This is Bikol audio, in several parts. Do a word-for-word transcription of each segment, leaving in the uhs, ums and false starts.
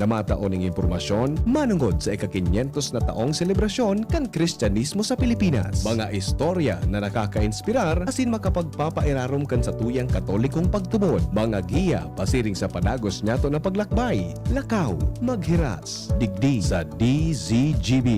Na matao ning impormasyon manungod sa ika-kinyentos na taong selebrasyon kan Kristyanismo sa Pilipinas. Mga istorya na nakakainspirar asin makapagpapairarom kan satuyang Katolikong pagtubod. Mga giya pasiring sa padagos niyato na paglakbay. Lakaw, maghiras, digdi sa D Z G B.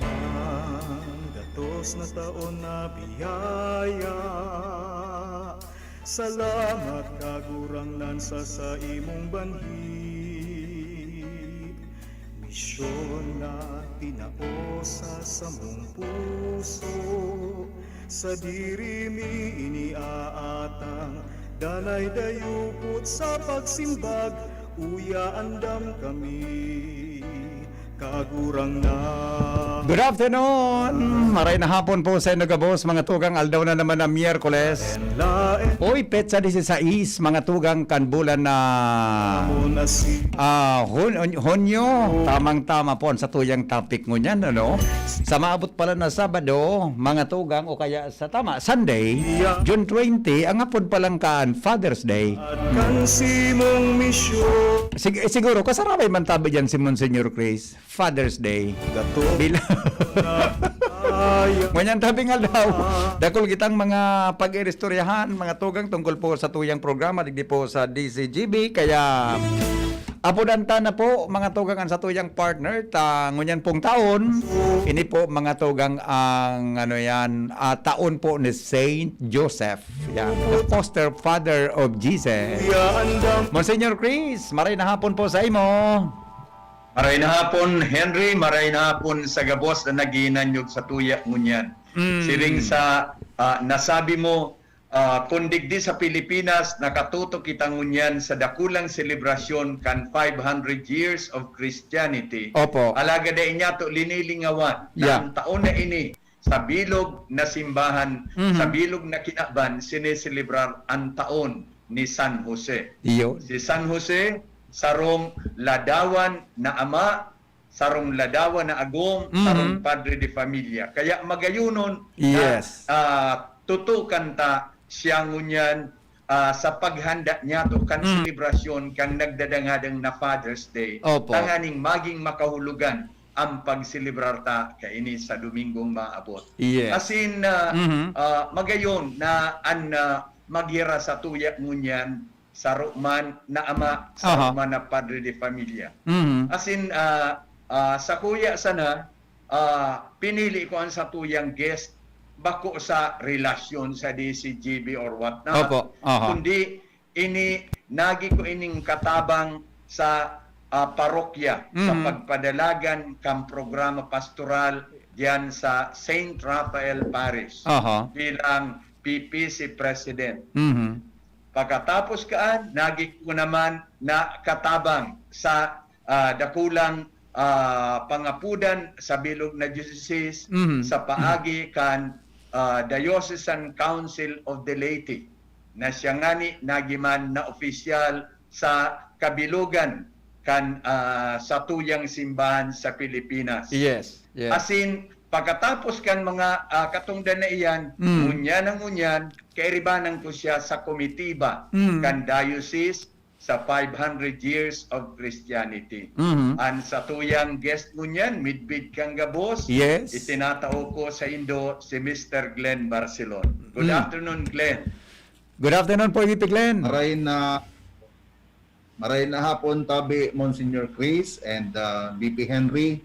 Limang gatos na taon na biyaya. Salamat, Kagurangnan, sa saimong banhi. Misyon na tinao sa samong puso, sadiri mi ini aatang. Danay dayupot sa pagsimbag, uya andam kami, Kagurangnan. Good afternoon! Maray na hapon po sa inyo gabos, mga tugang. Aldaw na naman na Miyerkules. Laen-laen. Oy, petsa disisais, mga tugang, kan bulan na, Amon na si ah, Hun-, Hun-, Hunyo. Tamang-tama po ang satuyang topic ngunyan, ano? Sa maabot pala na Sabado, mga tugang, o kaya sa tama, Sunday, June twenty, ang apod palang kan Father's Day. At kan simong misyon. Sig-, eh, siguro, kasarabay man tabi dyan si Monsignor Chris, Father's Day. Gato. Bila-, na kaya. Ngunyan tabing aldaw, dakul kitang mga pag-iristoryahan, mga tugang, tungkol po sa tuyang programa, digdi po sa D Z G B. Kaya, apodan ta na po, mga tugang, ang satuyang partner, ta ngunyan pong taon, ini po, mga tugang, ang, ano yan, ah, taon po ni Saint Joseph. Yan, the foster father of Jesus. Monsignor Chris, maray na hapon po sa imo. Maray na hapon, Henry. Maray na hapon sa gabos na naghihinanyog sa tuya ngunyan. Mm. Siring sa, ah, nasabi mo, ah, kun digdi sa Pilipinas, nakatutok kita ngunyan sa dakulang selebrasyon kan five hundred years of Christianity. Opo. Alagad dai niyato linilingawan na, yeah, ang taon na ini, sa bilog na simbahan, mhm, sa bilog na kinaban, sineselebrar an taon ni San Jose. Iyo. Si San Jose, sarong ladawan na ama, sarong ladawan na agom, mhm, sarong padre de familia. Kaya magayonon na, yes, ah, tutukan ta siya ngunyan, ah, sa paghanda niyato kan, mm, selebrasyon kan nagdadangadang na Father's Day, opo, tanganing maging makahulugan ang pagselebrar ta kaini sa Domingong maabot. Yes. Asin, ah, mhm, ah, magayon na an, ah, maghira sa tuya ngunyan, saro man na ama, saro, aha, man na padre de familia. Mhm. Asin, ah, ah, sakuya sana, ah, pinili ko an satuyang guest, bako sa relasyon sa D C G B or what not, opo, aha, kundi ini, nagi ko ining katabang sa, ah, parokya, sa, mhm, pagpadalagan kan programa pastoral diyan sa Saint Raphael Parish, aha, bilang P P C President. Mhm. Pagkatapos kaan, nagi ko naman na katabang sa, ah, dakulang, ah, pangapudan sa bilog na diocese, mhm, sa paagi kan, ah, Diocesan Council of the Laity, na siya ngani nagiman na opisyal sa kabilogan kan, ah, satuyang simbahan sa Pilipinas. Yes, yes. Asin, pagkatapos kan mga, ah, katongdan na iyan, mm, ngunyan na ngunyan, kairibanan ko siya sa komitiba, mm, kan diocese sa five hundred years of Christianity. Mhm. An satuyang guest ngunyan, midbid kan gabos, yes, itinatao ko sa indo si Mister Glenn Barcelon. Good, mm, afternoon, Glenn. Good afternoon po, V P Glenn. Maray na, maray na hapon, tabi, Monsignor Chris and, uh, V P Henry.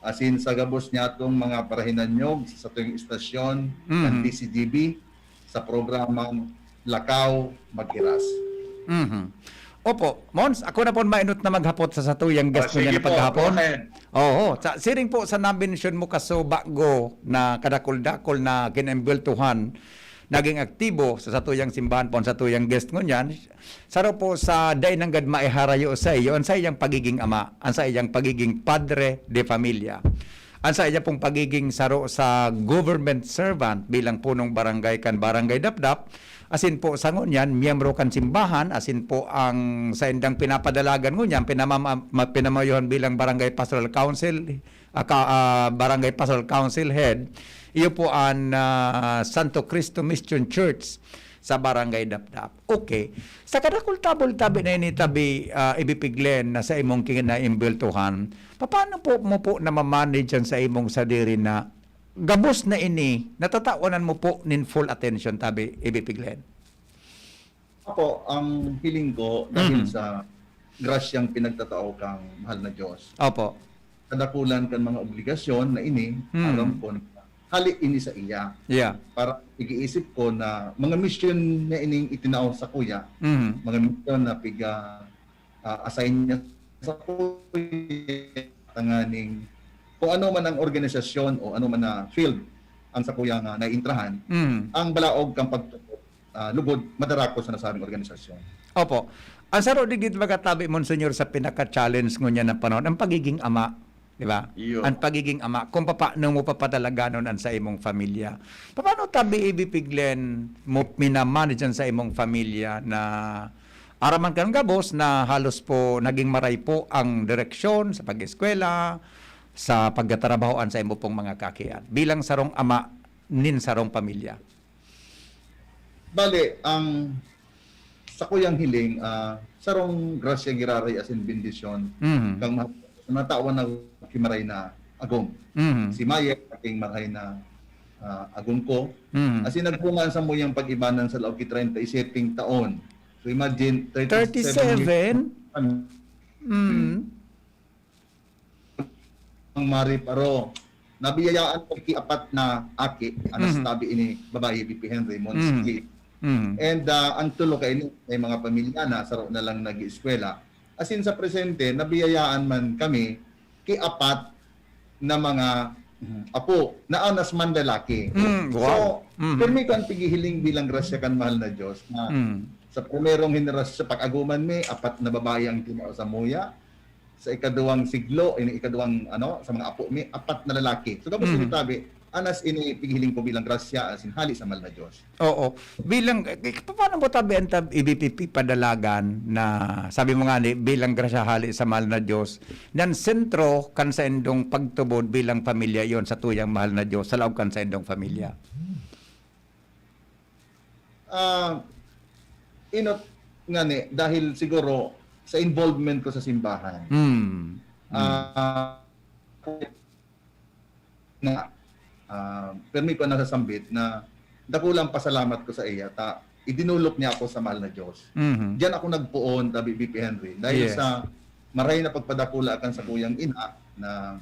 Asin sa gabos niyatong mga parahinanyog sa satuyang istasyon, mhm, kan D C G B, sa programang Lakaw Maghiras. Mhm. Opo, Mons, ako na pon mainot na maghapot sa satuyang guest, oh, sige ngunyan na po, paghapon. Go ahead. Oo, sa, siring po sa nabensyon mo kaso bago na kadakul-dakul na kinembweltuhan, naging aktibo sa satuyang simbahan pon satuyang guest ngunyan, saro po sa dai nanggad maiharayo sa iyo an saiyang pagiging ama, an saiyang pagiging padre de familia. An saiya pong pagiging saro sa government servant bilang punong barangay kan Barangay Dapdap, asin po sa ngunyan, miyembro kan simbahan, asin po ang saindang pinapadalagan ngunyan, pinamama-, ma-, pinamayohan bilang Barangay Pastoral Council, ah, ka-, ah, Barangay Pastoral Council Head, iyo po an, ah, Santo Cristo Mission Church sa Barangay Dapdap. Okay. Sa kadakul-tabol tabi na ini tabi, ah, Ibipiglen na sa imong kinaimbweltohan, paano po mo po namamanage yan sa imong sadiri na gabos na ini, natatawanan mo po nin full attention tabi Ibipiglen? Apo, ang hiling ko, dahil Mhm. sa grasyang pinagtatao kang mahal na Diyos, Opo. kadakulan kan mga obligasyon na ini, Mm. aram ko na hali ini sa iya. Yeah. Para igiisip ko na mga misyon na ining itinao sa kuya, Mm. mga misyon na piga, ah, assign niya sa kuya, tanganing kung ano man ang organisasyon o ano man na field ang sa kuya nga naiintrahan, Mm. ang balaog kang pagtubod, ah, lugod madara ko sa nasabing organisasyon. Opo. Ang saro digid magatabi, Monsignor, sa pinaka-challenge ngunyan na panahon, ang pagiging ama, di ba? Iyo. Ang pagiging ama, kung papaano mo papadalaganon ang sa imong pamilya. Paano tabi ibipiglen mo, minamanage yan sa imong pamilya na araman kan gabos na halos po naging maray po ang direksyon sa pag-eskwela, sa pagtatrabahoan sa imo pong mga kakian bilang sarong ama nin sarong pamilya? Bale, ang sakuyang hiling, ah, sarong grasya giraray asin bendisyon Mhm. kang ma-, natawan na kimaray na agom. Mhm. Si Maye, aking maray na, ah, agom ko. Mhm. Asin nagbunga sa muyang pag-ibanan sa laog ki treinta y siete taon. So imagine, thirty-seven years. Thirty-seven? Mm. Ang Mari Paro. Nabiyayaan ko ki apat na aki, anas Mhm. tabi ini babayi, B P Henry, Mons Mhm. Lee. Mhm. And, ah, ang tulo kaini may mga pamilya na, saro na lang nag-eskwela. Asin sa presente, nabiyayaan man kami ki apat na mga, mm, apo na anas man lalaki. Mm, wow. So, Mhm. pirmi ko ang pighihiling bilang grasya kan mahal na Diyos na Mm. sa primerong henerasyon, sa pag-aguman mi, apat na babayi ang tinao sa muya. Sa ikaduwang siglo, ini ikaduwang, ano, sa mga apo mi, apat na lalaki. So, gabos Mhm. ini tabi, anas ini pighiling ko bilang grasya, asin hali sa mahal na Diyos. Oo. Bilang, eh, eh, paano mo tabi ang tab-, ibipipipadalan na, sabi mo nga ni, bilang grasya hali sa mahal na Diyos, nan sentro kan saindong pagtubod bilang pamilya yon sa tuyang mahal na Diyos, sa laog kan saindong pamilya? Ah, inot nga ni, dahil siguro sa involvement ko sa simbahan. Hmm. Hmm. Ah, na, ah, permi ko nasasambit na dakulang pasalamat ko sa iya ta idinulok niya ako sa mahal na Diyos. Mhm. Diyan ako nagpoon, tabi B P Henry, dahil Yes. sa maray na pagpadakula kan sakuyang ina na,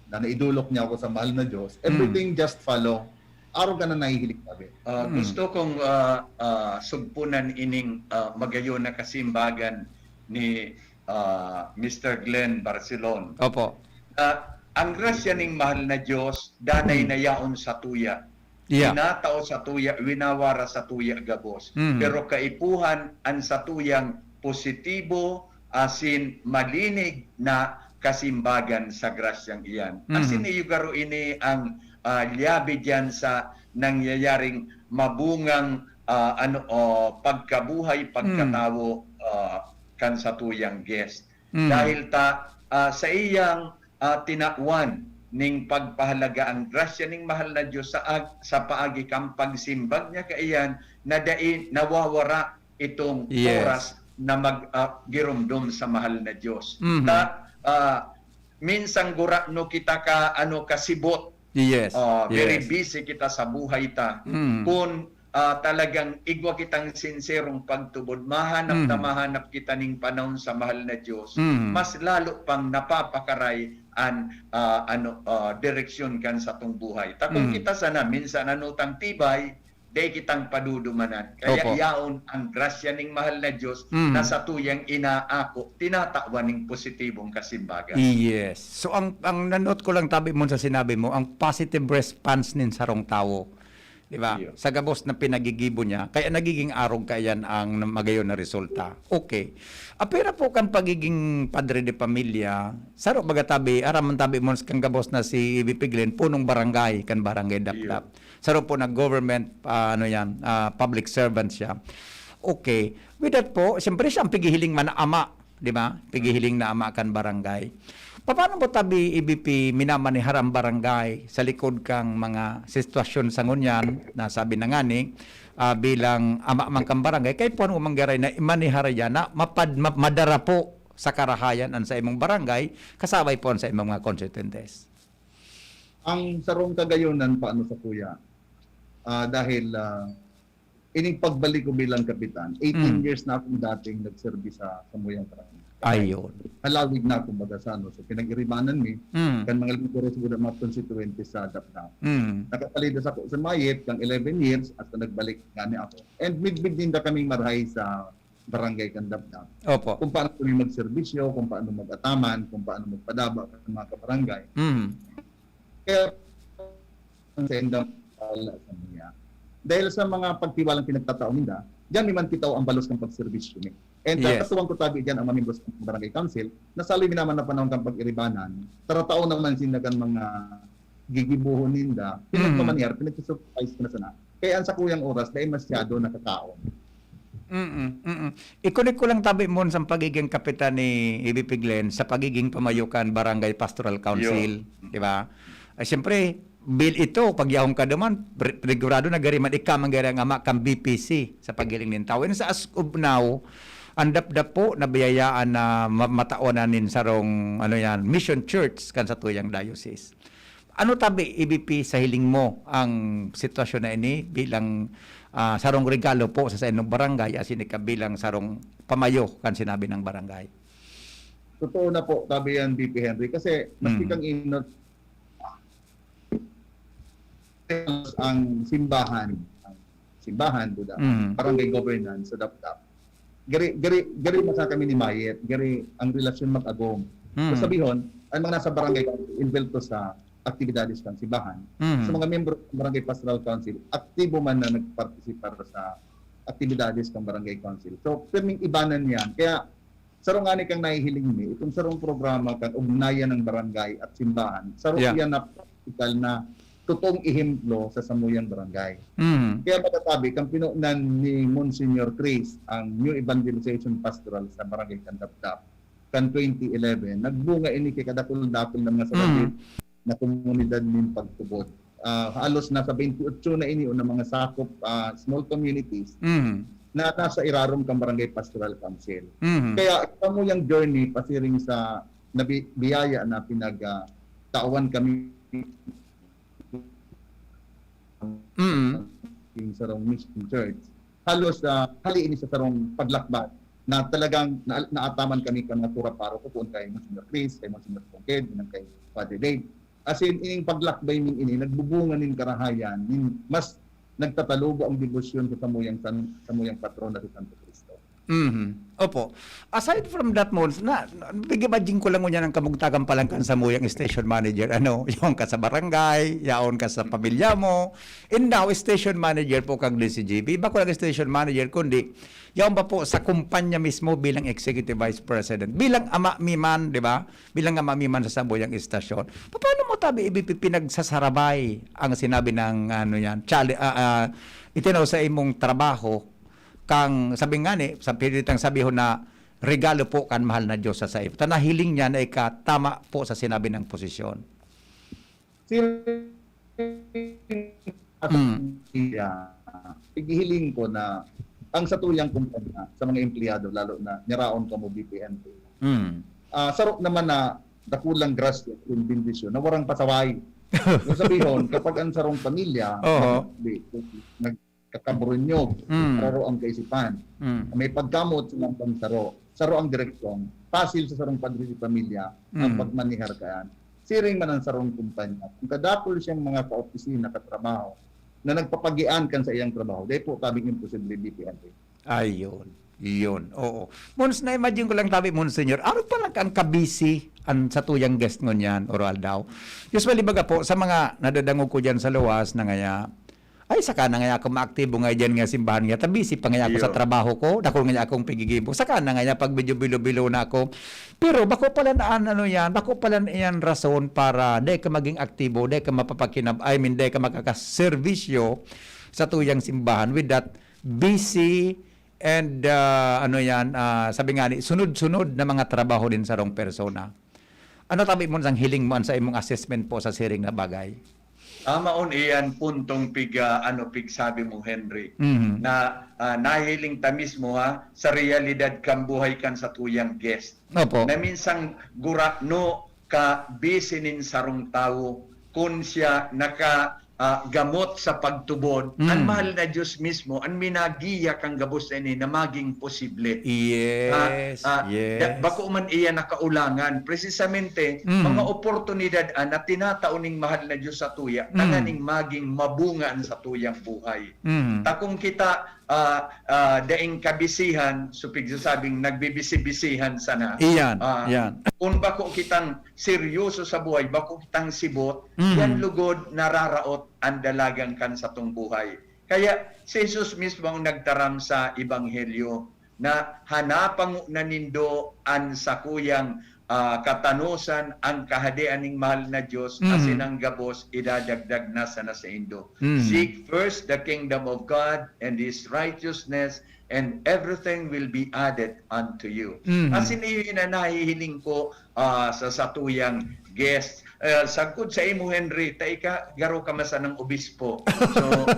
na naidulok niya ako sa mahal na Diyos. Mm. Everything just follow. Arog ka na nahihiling, tabi. Ah, Mm. gusto kong, ah, ah, sugpunan ining, ah, magayon na kasimbagan ni, ah, Mister Glenn Barcelon. Opo. Ah, ang grasya ning mahal na Diyos, danay Mm. na yaon sa tuya. Yeah. Winatao sa tuya, winawara sa tuya gabos. Mm. Pero kaipuhan, ang sa tuyang positibo, asin malinig na kasimbagan sa grasyang iyan. Asin Mhm. iyo garo ini ang, ah, lyabe diyan sa nangyayaring mabungang, ah, ano, oh, pagkabuhay, Mm. pagkatawo, ah, kan satuyang guest. Mm. Dahil ta, ah, sa iyang, ah, tinawan ning pagpahalaga ang grasya ning mahal na Diyos sa ag-, sa paagi kan pagsimbag niya kaiyan na dai nawawara itong Yes. oras na mag, ah, giromdom sa mahal na Diyos. Mhm. Ta, ah, minsan gurano kita ka, ano, kasibot. Yes, Ah, very yes. busy kita sa buhay ta. Mm. Kun, ah, talagang igwa kitang sinserong pagtubod, mahanap ta, Mm. mahanap kita ning panahon sa mahal na Diyos, Mm. mas lalo pang napapakaray an, ah, ano, ah, direksyon kan satong buhay. Ta kung Mm. kita sana, minsan ano tang tibay, dai kitang padudumanan. Kaya Opo. yaon ang grasya ning mahal na Diyos Mm. na sa tuyang inaako, tinatawan ning positibong kasimbagan. Yes. So, ang, ang nanot ko lang tabi mo sa sinabi mo, ang positive response nin sarong tawo. 'Di ba? Iyo. Sa gabos na pinagigibo niya, kaya nagiging arog kaiyan ang magayon na resulta. Okay. Apira po kan pagiging padre de pamilya, saro baga tabi, aram man tabi mo kan gabos na si Ibipiglen, punong barangay kan Barangay Iyo. Dapdap. Saro po na government, ah, ano yan, ah, public servant siya. Okay. With that po, siyempre siya ang pigihiling man na ama, 'di ba? Pigihiling na ama kan barangay. Paano mo tabi, E B P, minamanehar ang barangay sa likod kang mga sitwasyon sa ngunyan na sabi na ngani, ah, bilang ama man kang barangay, kay puwan mo manggaray na imanehar yan na mapad-, ma-, madara po sa karahayan an sa imong barangay, kasabay po an sa imong mga konstituyentes. Ang sarong kagayonan, paano sa kuya? Ah, dahil, ah, ining pagbalik ko bilang kapitan, eighteen Hmm. years na akong dating nagserbi sa samuyang barangay. Ayun. Halawig na, kumbaga, sa ano. So, pinag-iribanan mi, Hmm. kan mga lingkores ko na mga konstituyente sa Dapdap. Hmm. Nakapalidas ako sa Mayet, kang eleven years, hasta nagbalik ngani ako. And midbid ninda kaming marahay sa barangay kan Dapdap. Opo. Kung paano kami magserbisyo, kung paano mag-ataman, kung paano magpadaba kan mga kabarangay. Hmm. Kaya, ang sa indang wala sa niya. Dahil sa mga pagtiwalang pinagtatao ninda, diyan mi man kitao ang balos kan pagserbisyo mi. And Yes. katuwang ko tabi diyan ang mga membros kan barangay council, na saloy mi naman na panahon kan pag-iribanan, taratao naman sinda kan mga gigibohon ninda, Mm. pinagmamaniyar, pinagsusupply ko na sana. Kaya ang sakuyang oras, dahil masyado nakakaon. Mm, mm. I-connect ko lang tabi mo sa pagiging kapitan ni Ibipiglen sa pagiging pamayo kan Barangay Pastoral Council, Yo. di ba? Ay, siyempre, bill ito, pag yaong ka duman, pre-, panigurado na gari man ika man gari ang ama kan B P C sa paghiling nin tawo. And sa as of now, ang Dapdap po, nabiyayaan na ma-, mataon na nin sarong, ano yan, mission church kan sa tuyang diocese. Ano tabi, E B P, sa hiling mo ang sitwasyon na ini bilang, ah, sarong regalo po sa saindong barangay, asin ika bilang sarong pamayo kan sinabi ng barangay? Totoo na po, tabi yan, B P Henry, kasi maski Mm. kang inot, ang simbahan, ang simbahan, Buda, Mm. barangay governance sa Dapdap. Gari, gari, gari masa kami ni Mayet, gari ang relasyon mag-agom. Mm. So, sabihon, ang mga nasa barangay, involved to sa aktibidades kan simbahan. Mm. Sa mga miyembro ng Barangay Pastoral Council, aktibo man na nagpartisipar sa aktibidades kan Barangay Council. So, pirming ibanan yan. Kaya, sarong ngani kang nahihiling mi, itong sarong programa kan ugnayan ng barangay at simbahan, sarong Yeah. iyan na praktikal na totoong ehemplo sa samuyang barangay. Mm. Kaya magkatabi, kang pinunan ni Monsignor Chris, ang New Evangelization Pastoral sa Barangay Candapdap, kan twenty eleven, nagbunga ini kay kadakul-dakul na mga sarili Mm. na komunidad nin pagtubod. Ah, halos nasa twenty-eight na ini o na mga sakop, ah, small communities Mm. na nasa irarom kan Barangay Pastoral Council. Mm. Kaya, samuyang journey pasiring sa nabi-, biyaya na pinag, ah, tawan kami Mm. yung sarong mission church. Halos, ah, hali ini sa sarong paglakbay na talagang na-, naataman kami kan mga kura paroko, poon kay Monsignor Chris, kay Monsignor Pongked, kay Padre Dave. As in, ining paglakbay ning ini, nagbubunga nin karahayan, nin mas nagtatalubo ang debosyon sa samuyang san-, samuyang patron na si Santo Cristo. Mhm. Opo. Aside from that, Mons, na, na, imagine ko lang ngunyan ang kamugtakan pa lang kan samuyang station manager, ano, yaon ka sa barangay, yaon ka sa pamilya mo, and now, station manager po kang D C G B. Iba ko lang station manager, kundi yaon pa po sa kumpanya mismo bilang executive vice president. Bilang ama mi man, di ba? Bilang ama mi man sa samuyang istasyon. Paano mo tabi, E B P, pinagsasarabay ang sinabi ng, ano yan, chale-, ah, ah, itinaw sa imong trabaho, kang, sabi nga ni, sa pinitang sabihon na regalo po kan mahal na Diyos sa saipo. Ta nahiling niya na ika tama po sa sinabi ng posisyon. Si Mm. Iya, igihiling ko na ang satuyang kumpanya, sa mga empleyado, lalo na nyaraon kamo B P N P, Mm. ah, saro naman na dakulang grasya, yung bendisyon, na warang pasaway. Yung sabihon, kapag ang sarong pamilya, Oho. nag-, nagkakaburunyog, Mm. raro ang kaisipan. Mm. May pagkamot sa mga pansaro. Saro ang direksyon, pasil sa sarong padre de pamilya ang Mm. pagmanihar kayan. Siring man ang sarong kumpanya. Kung kadakul siyang mga kaopisina, katrabaho, na nagpapagian kan sa iyang trabaho, dai po tabing imposible, B P N P. Ayun. Iyon. Oo. Mons, na-imagine ko lang tabi, Monsignor, arog pa lang ang kabisi ang satuyang guest ngunyan, Oro Aldaw. Usually, baga po, sa mga nadadangog ko dyan sa luwas na ngaya, Ay, saka na ngaya ako maaktibo nga diyan nga simbahan nga ta busy pa ngaya ako sa Iyo. trabaho ko, dakul ngaya akong pigigibo. Saka na ngaya pag medyo bilo-bilo na ako. Pero bako pala na an-, ano yan, bako pala na yan rason para dai ka maging aktibo, dai ka mapapakinab-, I mean, dai ka makakaserbisyo sa tuyang simbahan with that busy and, ah, ano yan, ah, sabi nga ni, sunod-sunod na mga trabaho din sa sarong persona. Ano tabi mo sang hiling mo an sa imong assessment po sa siring na bagay? Tama on iyan puntong pig, ah, ano, pigsabi mo, Henry, Mhm. na, ah, nahiling ta mismo, ha, sa realidad kan buhay kan satuyang guest. Opo. Na minsang gurano ka busy nin sarong tawo, kun siya naka, ah, gamot sa pagtubod, Mm. an mahal na Diyos mismo an minagiya kan gabos na ini na maging posible. Yes, Ah, ah, da-, yes. bako man iya nakaulangan. Precisamente, Mm. mga oportunidad, ah, na tinatao ning mahal na Diyos sa tuya, Mm. tanganing maging mabunga an satuyang buhay. Mm. Ta kung kita, ah, ah, daing kabisihan, so pigsasabing nagbibisi-bisihan sana. Iyan, Ah, iyan. kung bako kitang seryoso sa buhay, bako kitang sibot, Mm. yan lugod nararaot an dalagan kan satong buhay. Kaya si Jesus mismo ang nagtaram sa Ebanghelyo na, "Hanapa ngona nindo an sakuyang, ah, katanosan, ang Kahadean ning mahal na Diyos, Mm. asin ang gabos idadagdag na sana saindo." Mm. "Seek first the kingdom of God and His righteousness, and everything will be added unto you." Mm. Asin iyo na nahihiling ko ah, sa satuyang guest. Ah, sagkod sa imo, Henry, ta ika, garo ka man sanang obispo. So,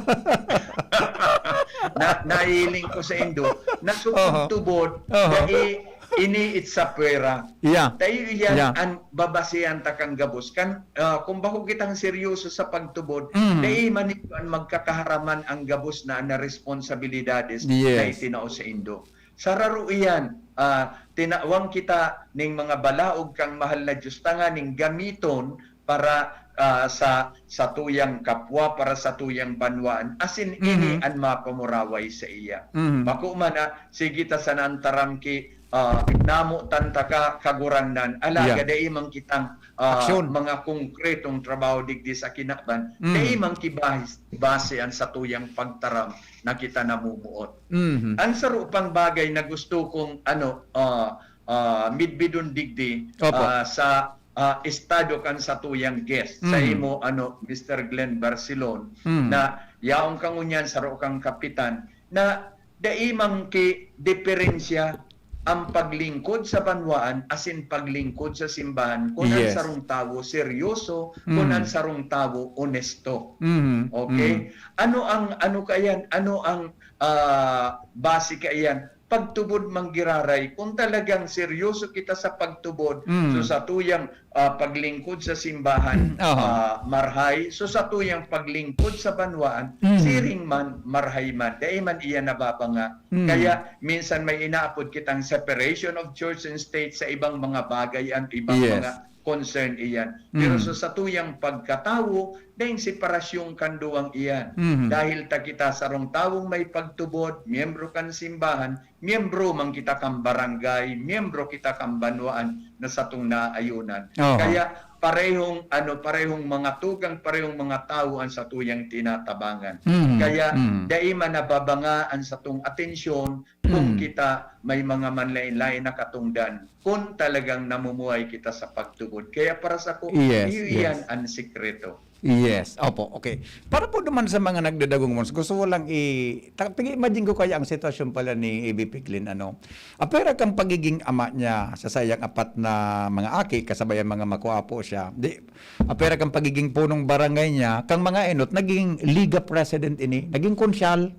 na, nahiling ko saindo, na sa Oho. pagtubod, Oho. dai ini it sa pwera. Yeah. Tayo iyan Yeah. an babasehan ta kan gabos. Kan, ah, kung bako kitang seryoso sa pagtubod, Mm. dai man ito an magkakaharaman ang gabos na, na responsabilidades Yes. na itinao saindo. Sa raro iyan, ah, tinawang kita ning mga balaog kang mahal na Diyos tanganing gamiton para, ah, sa, sa tuyang kapwa, para sa tuyang banwaan, asin ini Mhm. an mapamuraway sa iya. Mhm. Bako man na, sige ta sana an taram ki, ah, namotan ta ka, Kagurangnan, alagad Yeah. dai man kitang, ah, Aksyon. mga konkretong trabaho digdi sa kinaban, Mm. dai man ki bahis-, base an satuyang pagtaram na kita namumuot. Mhm. An saro pang bagay na gusto kong, ano, ah, ah, midbidon digdi, Opo. ah, sa, ah, estado kan satuyang guest, sa Mm. imo, ano, Mister Glenn Barcelon, Mm. na yaon ka ngunyan, saro kang kapitan, na dai man ki diferensya ang paglingkod sa banwaan asin paglingkod sa simbahan, kun an Yes. sarong tawo seryoso, kun Mm. an sarong tawo onesto. Mhm. Okay? Mm. Ano ang, ano kaiyan? Ano ang, ah, base kaiyan? Pagtubod man giraray. Kung talagang seryoso kita sa pagtubod, Mm. so satuyang, ah, paglingkod sa simbahan, Aha. ah, marhay. So satuyang paglingkod sa banwaan, Mm. siring man, marhay man. Dai man iyan nababanga. Mm. Kaya minsan may inaapod kitang separation of church and state sa ibang mga bagay, an ibang Yes. mga concern iyan. Pero Mm. sa satuyang pagkatawo, daing separasyon kan duwang iyan. Mhm. Dahil ta kita sarong tawong may pagtubod, miyembro kan simbahan, miyembro man kita kan barangay, miyembro kita kan banwaan na satong naayunan. Oho. Kaya parehong, ano, parehong mga tugang, parehong mga tawo an satuyang tinatabangan. Mhm. Kaya Mhm. dai man nababanga an satong atensyon kung Mm. kita may mga manlain-lain na katongdan, kung talagang namumuhay kita sa pagtubod. Kaya para sako, Yes, iyo iyan yes. an sikreto. Yes, opo, okay. Para po naman sa mga nagdadagong ones, gusto ko lang i-, ta-, pag-imagine ko kaya ang sitwasyon pala ni A B P Glenn, ano. Apwera kang pagiging ama niya sa sayang apat na mga aki, kasabay ang mga makwa po siya. Di, apwera kang pagiging punong barangay niya, kang mga enot, naging liga president ini, naging konsyal,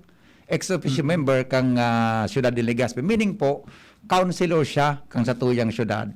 ex officio Mm. member kang, ah, Ciudad de Legazpi, meaning po, councilor siya kang satuyang syudad.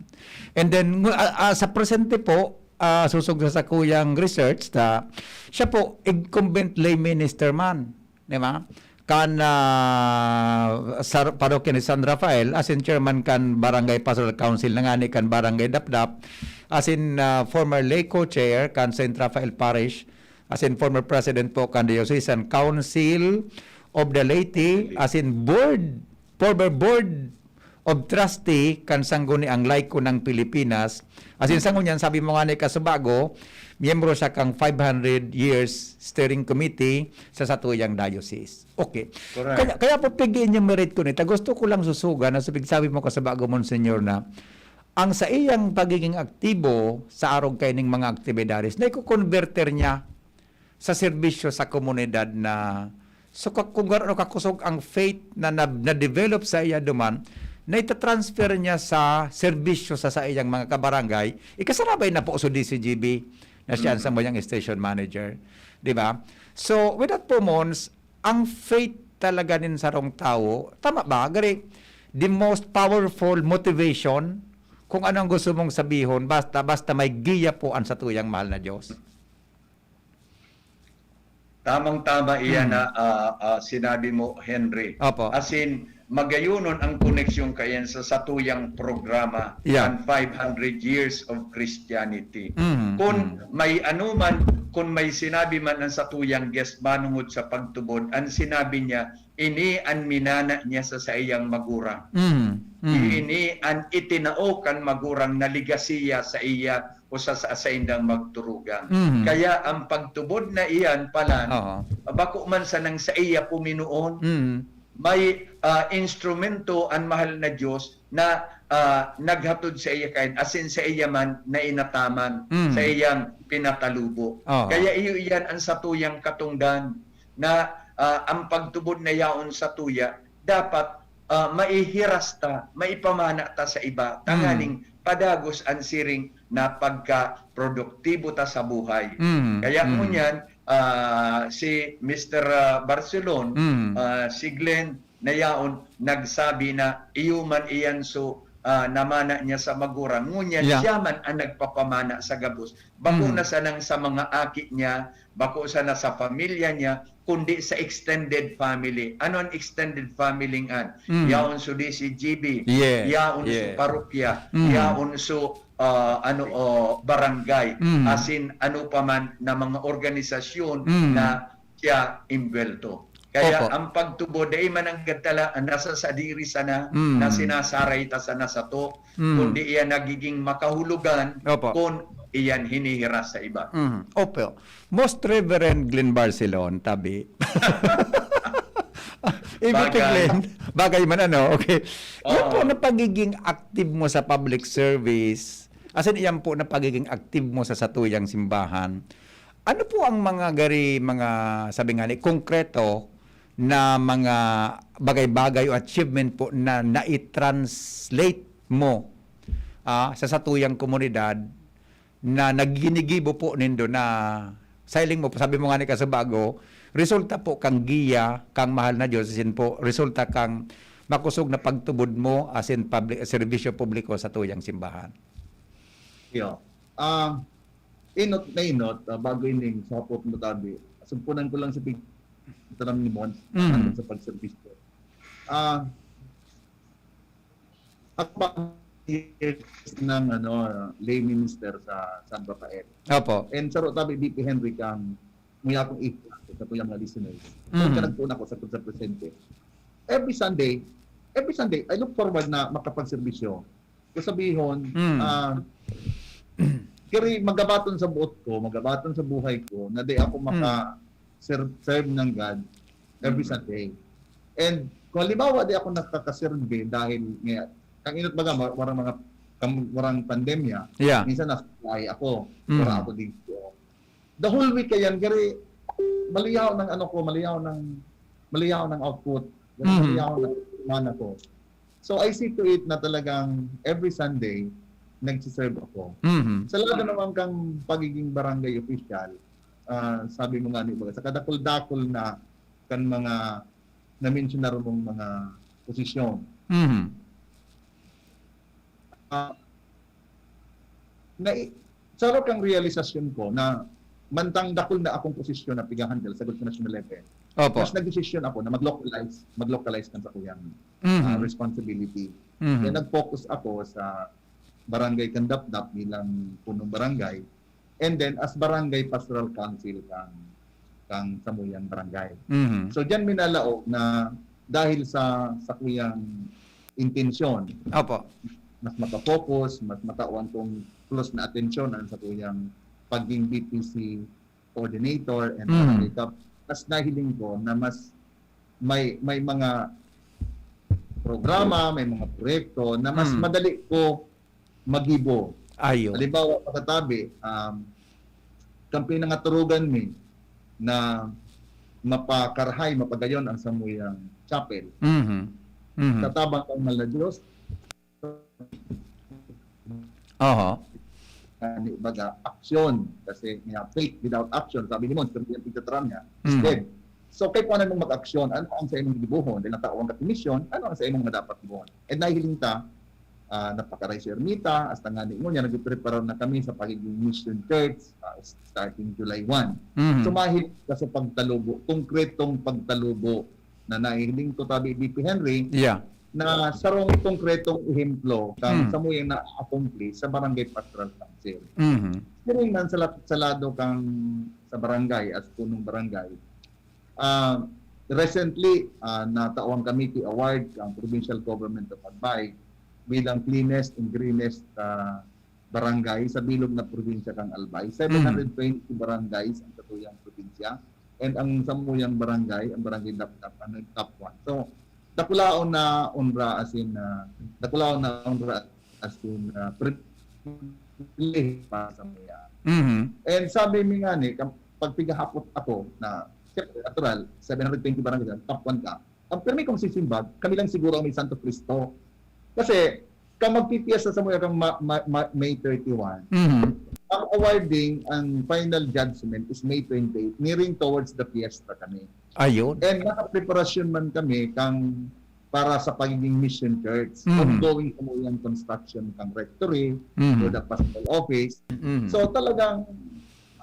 And then, ngu-, ah, ah, sa presente po, ah, sosog sa sakuyang research, ta, siya po, incumbent lay minister man, di ba? Kan, ah, sa parokya ni San Rafael, as in chairman kan Barangay Pastoral Council, nangani kan Barangay Dapdap, as in, ah, former lay co-chair kan Saint Rafael Parish, as in former president po kan Diocesan Council of the Leyte, as in board, former board of Trustee kan Sangguniang Laiko ng Pilipinas. Asin sa ngunyan, sabi mo nga ni Kasubago, miyembro siya kang five hundred Years Steering Committee sa satuyang diocese. Okay. Correct. Kaya, kaya po pig-enumerate ko nito. Gusto ko lang susugan na sa pigsabi mo, Kasubago, Monsignor, na ang saiyang pagiging aktibo sa arog kaining mga aktibidades, na iko-converter niya sa serbisyo sa komunidad na, so, ka-, kung garo-, ano, kakusog ang faith na, na, na-develop sa iya duman, na itatransfer niya sa serbisyo sa saiyang mga kabarangay, ikasarabay na po so D C G B na siya ang sambayang station manager. Di ba? So, with that po, Mons, ang faith talaga nin sarong tawo, tama ba? Gari, the most powerful motivation, kung ano ang gusto mong sabihon, basta, basta may giya po ang satuyang mahal na Diyos. Tamang-tama iyan Mm. na ah, ah, sinabi mo, Henry. Opo. As in, magayonon ang koneksyon kaiyan sa satuyang programa, Yeah. ang five hundred Years of Christianity. Mm, Kung mm. may anuman, kung may sinabi man ang satuyang guest manungod sa pagtubod, ang sinabi niya, ini an minana niya sa saiyang magurang. Mm, mm. Ini an itinao kan magurang na legasiya sa iya o sa, sa saindang magturugang. Mm. Kaya ang pagtubod na iyan palan, Oo. bako man sanang sa iya puminoon, Mm. may ah, instrumento an mahal na Diyos na ah, naghatod sa iya kain, asin sa iya man na inataman, Mm. sa iyang pinatalubo. Oo. Kaya iyo iyan ang satuyang katungdan na ah, ang pagtubod na yaon sa tuya, dapat ah, maihiras ta, maipamana ta sa iba, Mm. tanganing padagos an siring na pagkaproduktibo ta sa buhay. Mm, Kaya mm. ngunyan, ah, si Mister ah, Barcelon, Mm. ah, si Glenn na yaon, nagsabi na iyo man iyan so ah, namana niya sa magurang. Ngunyan Yeah. siya man ang nagpapamana sa gabos. Bako Mm. na sanang sa mga aki niya, bako sana sa pamilya niya, kundi sa extended family. Ano ang extended family ngan? Mm. Yaon so D C G B, Yes, yaon so yes. parokya, Mm. yaon so ah, ano o barangay, Mm. asin ano pa man na mga organisasyon Mm. na siya imbwelto. Kaya Opo. ang pagtubod, dai man ang gantala, ang nasa sadiri sana Mm. na sinasaray ta sana sato, Mm. kundi iyan nagiging makahulugan Opo. kung iyan hinihiras sa iba. Mm. Opo. Most Reverend Glenn Barcelon, tabi. Ibig Bagay. Glenn, bagay man ano, okay. Yan Oo. po na pagiging active mo sa public service, as in, yan po na pagiging active mo sa satuyang simbahan. Ano po ang mga gari, mga, sabi nga ni, konkreto na mga bagay-bagay o achievement po na nai-translate mo ah, sa satuyang komunidad na naginigibo po nindo na sailing mo, sabi mo nga ni Kasubago, resulta po kang giya, kang mahal na Diyos, asin po, resulta kang makusog na pagtubod mo, asin public, serbisyo publiko sa tuyang simbahan. Iyo. Ah, inot na inot, ah, bago ining sapot mo tabi, sugpunan ko lang si Pig-, taram ni Mons, Mm. sa pagserbisyo. Ah, ako pa ng ano, lay minister sa San Rafael. Opo. And saro tabi, B P Henry, kang muya akong ipa sa tuyang mga listeners. Mhm. Kung ka nagtuon ako sa, sa presente. Every Sunday, every Sunday, I look forward na makapagserbisyo. Kasabihon, Mm. ah, kiri magabaton sa buot ko, magabaton sa buhay ko, na di ako Mm. maka-serve serve ng God every Mm. Sunday. And kung halimbawa di ako nakakaserve dahil nga, ang inot baga, mar-, warang mga kam-, warang pandemya, Yeah. minsan nasa biyahe ako, Mm. wala ako dito. The whole week kayan, gari, maliyaw ng ano ko, maliyaw ng, maliyaw ng output, Mm. maliyaw ng mana ko. So I see to it na talagang every Sunday, nagsiserve ako. Mhm. Sa lado naman kang pagiging barangay official, ah, sabi mo nga ni baga, sa kadakul-dakul na kan mga na-mensionar mong mga posisyon. Mhm. Ah, na, saro kang realisasyon ko na mantang dakul na akong posisyon na pigahandle sa sa national level, Opo. mas nagdesisyon ako na mag-localize, mag-localize kan sakuyang Mhm. ah, responsibility. Mhm. Kaya nag-focus ako sa barangay Candapdap bilang punong barangay. And then, as barangay pastoral council kang, kang samuyang barangay. Mhm. So, diyan minalaog na dahil sa, sa kuyang intensyon. Opo. Mas makafocus, mas matawan kong close na atensyon ang sa kuyang pagiging B P C coordinator and Mm. barangay cap. Mas nahiling ko na mas may may mga programa, may mga proyekto na mas Mm. madali ko magibo. Ayo. Halimbawa, pagkatabi, um, kan pinangaturugan mi na mapakarahay, mapagayon ang samuyang chapel. Mhm. Mhm. Sa tabang kan mahal na Diyos, Oho. ani baga, aksyon. Kasi nga, faith without action, sabi ni Mons, sabi niya, pagtataram niya, is Mm. dead. So, kay kuanan mong mag-aksyon, ano ang sa imong gigibohon? Dahil ang tao ang katimisyon, ano ang sa imong nga dapat gibohon? And nahiling ta, ah, napakaray si Ermita, hasta nga ni niya, nagprepara na kami sa pagiging mission church, ah, starting July one. Mhm. So, mahiling ka sa pagtalubo, konkretong pagtalubo na nahiling ko, tabi, B P Henry, Yeah. na sarong konkretong ehemplo kan Hmm. samuyang na-accomplish sa Barangay Pastoral Council. Mhm. Siring man sa, la- sa lado kang sa barangay, as punong barangay, ah, recently, ah, natawan kami ki award ang Provincial Government of Albay bilang cleanest and greenest, ah, barangay sa bilog na probinsya kang Albay. Seven hundred twenty barangays ang satuyang probinsya. And ang samuyang barangay, ang barangay Dapdap, ano, top one. So, dakulaon na onra, as in, ah, dakulaon na onra, as in, ah, privilege para sa muya. Mhm. And sabi mi nga ni, kam- pag pigahapot ako na, siyempre, natural, seven hundred twenty barangay, top one ka. Ang pirmi kong sisimbag, kami lang siguro ang may Santo Cristo. Kasi, kang magpipiesta sa muya kang ma- ma- ma- May thirty-one, Mhm. ang awarding, ang final judgment is May twenty-eight, nearing towards the fiesta kami. Ayun. And nakapreparasyon man kami kang para sa pagiging mission church, Mhm. ongoing samuyang construction kang rectory, Mhm. for the pastoral office. Mhm. So talagang,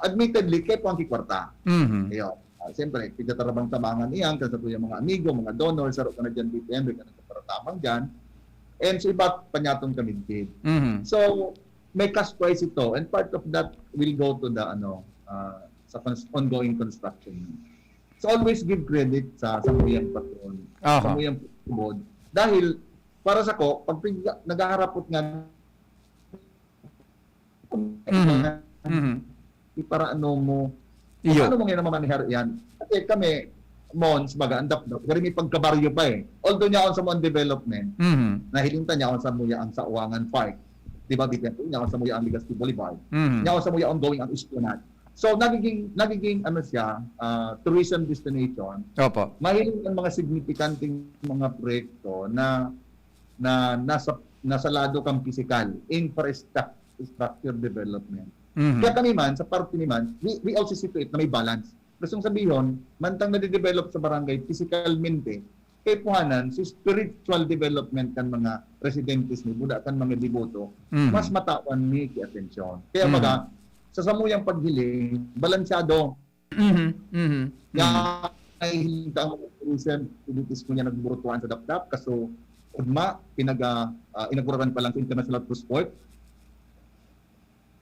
admittedly, kaya po ang kikwarta. Mhm. Ayun. Ah, siyempre, pigtatarabang-tabangan iyan, kan satuyang mga amigo, mga donor, saro ka na dyan, B P M, ka na sa paratabang dyan. And sa iba, panyatong kami din. Mhm. So, may cash prize ito, and part of that will go to the, ano, ah, sa cons- ongoing construction. So, always give credit sa samuyang patron, Aha. samuyang board. Dahil, para sa ko, pag pig- naghaharapot nga, Mhm. Mhm. iparano mo, Iyo. ano mo ngayon mamanihar yan? Kasi kami, Mons, baga, ang dapdap, pero may pagkabaryo pa eh. Although niya on sa mga development, Mhm. nahiling ta niya on sa muya ang Sauangan Park. Di ba, Vicente? Niya on sa muya ang Legazpi Boulevard. Mhm. Niya on sa muya ongoing ang Esplanade. So, nagiging, nagiging, ano siya, ah, tourism destination. Opo. Mahiling ang mga signipikanting mga proyekto na na nasa nasa lado kang pisikal, infrastructure development. Mhm. Kaya kami man, sa parte ni man, we, we also see to it na may balance. Gustong sabihin, mantang nade-develop sa barangay physicalmente, kay puhanan, si spiritual development kan mga residentes ni buda kan mga deboto, Mhm. mas matawan ni ki atensyon. Kaya Mhm. baga, sa samuyang paghiling, balansyado, Mhm. Mhm. Kaya nahihiling ta ang mga tourism activities ko niya nagburutuan sa Dapdap. Kaso, ugma, pinag, ah, ah, inauguraran pa lang sa International Cruise Port.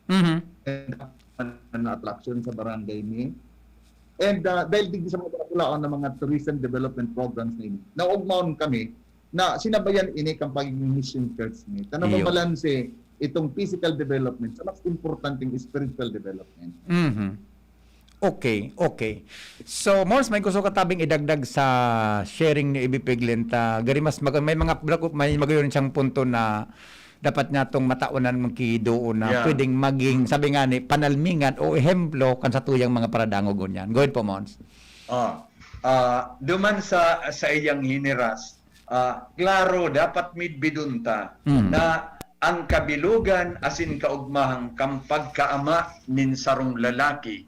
Mhm. And, ah, na attraction sa barangay ni. And, ah, dahil digdi sa mga dakulaon ng mga tourism development programs na ini, naugmaon kami na sinabayan ini kang pagiging mission church ni. Ta Iyo. nababalanse itong physical development sa mas importanteng spiritual development. Mhm. Okay, okay. So, Mons, may gusto ka tabing idagdag sa sharing ni Ibipig Lenta? Gari mas mag- may mga black, may magayon siyang punto na dapat natong mataonan magkidoon na Yeah. pwedeng maging, sabi nga ni, panalmingan o ehemplo kan sa tuyang mga paradangog ngunyan. Go ahead po, Mons. Ah, ah, duman sa sa iyang hiniras, ah, klaro, dapat midbidon ta Mm. na ang kabilugan asin kaugmahan kan pagkaama nin sarong lalaki,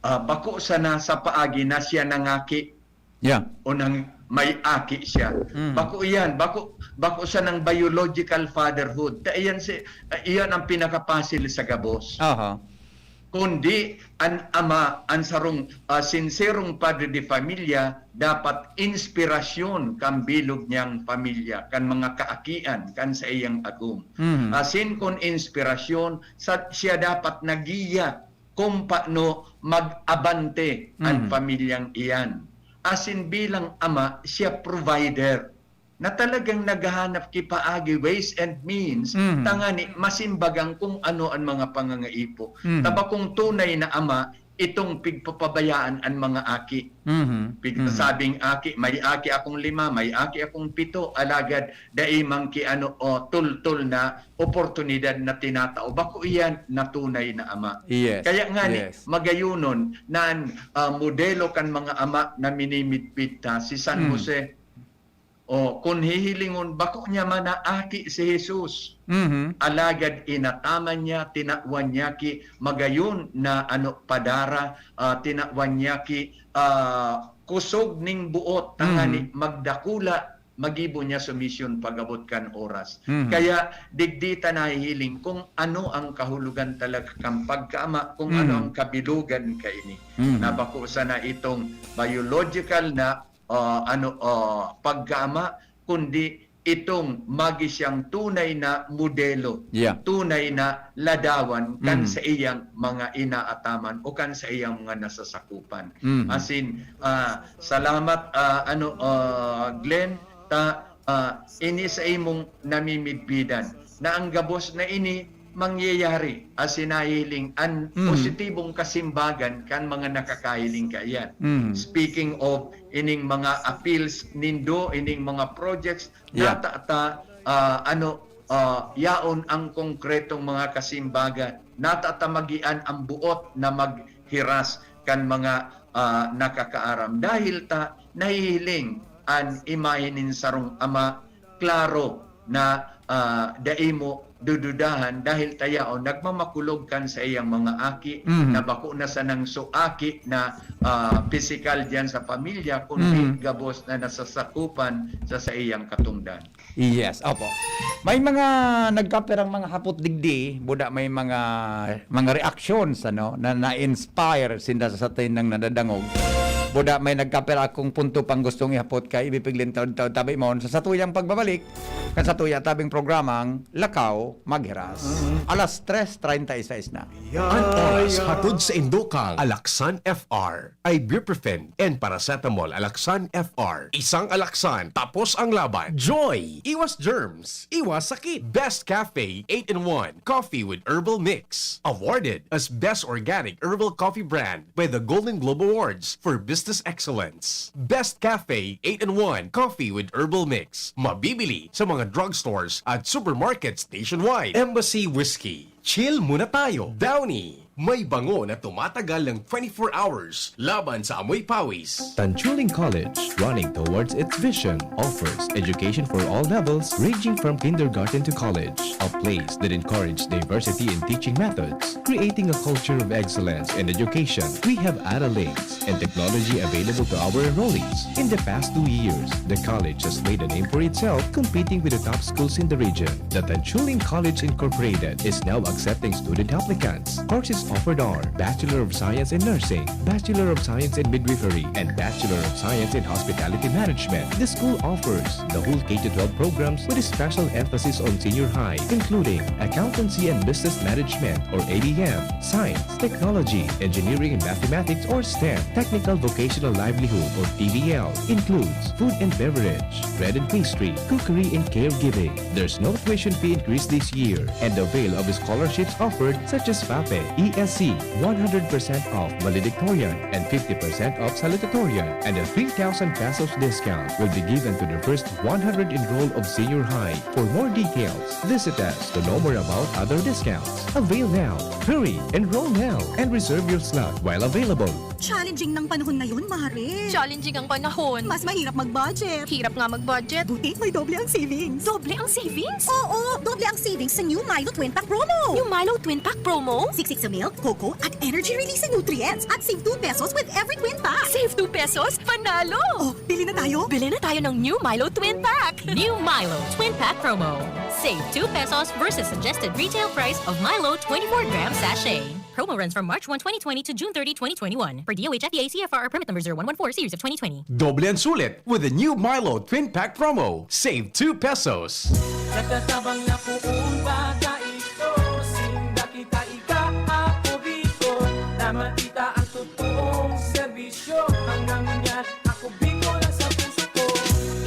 ah, bako sana sa paagi na siya nangaki Yeah. o nang may aki siya. Mm. Bako iyan, bako, bako sanang biological fatherhood. Ta iyan si, iyan ang pinakapasil sa gabos. Aha. Kundi an ama, an sarong, ah, sinserong padre de familia, dapat inspirasyon kan bilog niyang pamilya, kan mga kaakian, kan saiyang agom. Mhm. Asin kun inspirasyon, sa, siya dapat nagiya kung paano mag-abante an Mhm. pamilyang iyan. Asin bilang ama, siya provider. na talagang naghahanap ki paagi, ways and means, Mhm. tangani masimbagan kung ano an mga pangangaipo. Mhm. Ta bakong tunay na ama itong pigpapabayaan an mga aki. Mhm. Pig- Mhm. Sabing aki, may aki akong lima, may aki akong pito, alagad dai man ki ano, o tultol na oportunidad na tinatao. Bako iyan na tunay na ama. Yes. Kaya nga ni, Yes. magayunon na an, ah, modelo kan mga ama na minimidbid ta, si San Mm. Jose. O, kun hihilingon, bako niya man na aki si Jesus. Mhm. Alagad inataman niya, tinawan niya ki magayon na ano, padara, ah, tinawan niya ki, ah, kusog ning buot, tangani Mhm. magdakula, magibo niya sa misyon pag-abot kan oras. Mhm. Kaya digdi ta nahihiling kung ano ang kahulogan talaga kan pagkaama, kung ano Mhm. ang kabilugan kaini. Mhm. Na bako sana itong biological na, ah, ano, ah, pagkaama, kundi itong magi siyang tunay na modelo, Yeah. tunay na ladawan kan Mhm. sa iyang mga inaataman o kan sa iyang mga nasasakupan. Mhm. As in, ah, salamat, ah, ano, ah, Glenn, ta, ah, ini sa imong namimidbidan na ang gabos na ini mangyayari, as in nahihiling an Mhm. positibong kasimbagan kan mga nakakahiling kaiyan. Mhm. Speaking of ining mga appeals nindo, ining mga projects, Yeah. natata, ah, ano, ah, yaon ang konkretong mga kasimbagan. Natata magian ang buot na maghiras kan mga, ah, nakakaaram. Dahil ta nahihiling an imahe nin sarong ama, klaro na, ah, dai mo dududahan dahil ta yaon nagmamakulog kan sa iyang mga aki Mhm. na bako na sanang so aki na, ah, pisikal diyan sa pamilya, kundi Mhm. gabos na nasasakupan sa saiyang katungdan. Yes, opo. May mga nagkapirang mga hapot digdi, buda may mga mga reactions ano na na-inspire sinda sa satay nang nadadangog. Buda may nagkapira akong punto pang gustong ihapot kay ibipiglin taon-taon tabi mo sa satuyang pagbabalik kan satuya tabing programang Lakaw Maghiras. Alas tres treinta y seis na. An oras hatod sa indokang Alaxan F R, ibuprofen and paracetamol. Alaxan F R. Isang Alaxan, tapos ang laban. Joy! Iwas germs, iwas sakit. Best Cafe eight-in-one Coffee with Herbal Mix. Awarded as Best Organic Herbal Coffee Brand by the Golden Globe Awards for Business Excellence. Best Cafe eight-in-one Coffee with Herbal Mix. Mabibili sa mga drugstores at supermarkets nationwide. Embassy Whiskey. Chill muna tayo. Downy. May bango na tumatagal ng twenty-four hours laban sa amoy pawis. Tanchuling College, running towards its vision, offers education for all levels, ranging from kindergarten to college, a place that encourages diversity in teaching methods, creating a culture of excellence in education. We have Aralinks and technology available to our enrollees. In the past two years, the college has made a name for itself, competing with the top schools in the region. The Tanchuling College Incorporated is now accepting student applicants. Courses offered are Bachelor of Science in Nursing, Bachelor of Science in Midwifery, and Bachelor of Science in Hospitality Management. The school offers the whole K to twelve programs with a special emphasis on senior high, including Accountancy and Business Management or A B M, Science, Technology, Engineering and Mathematics or STEM, Technical Vocational Livelihood or T V L, includes food and beverage, bread and pastry, cookery and caregiving. There's no tuition fee increase this year, and the avail of scholarships offered such as FAPE, E S C, one hundred percent off valedictorian and fifty percent off salutatorian, and a three thousand pesos discount will be given to the first one hundred enroll of senior high. For more details, visit us to know more about other discounts. Avail now. Hurry! Enroll now and reserve your slot while available. Challenging ng panahon ngayon, Mare. Challenging ang panahon. Mas mahirap mag-budget. Hirap nga mag-budget. Buti may doble ang savings. Doble ang savings? Oo, doble ang savings sa new Milo Twin Pack Promo. New Milo Twin Pack Promo? Siksik sa milk, cocoa, at energy releasing nutrients at save two pesos with every twin pack. Save two pesos? Panalo! Oh, bili na tayo. Bili na tayo ng new Milo Twin Pack! New Milo Twin Pack Promo. Save two pesos versus suggested retail price of Milo twenty-four gram sachet. Promo runs from March one, twenty twenty to June thirty, twenty twenty-one. Per D O H F D A C F R or permit number zero one one four series of twenty twenty. Doble ang sulit with the new Milo Twin Pack Promo. Save two pesos. Nagtatabang na poon bata ito, sinda kita ika ako Bicol, na makita ang totoong serbisyo. Hanggang ngunyan, ako Bicol ang sa puso ko.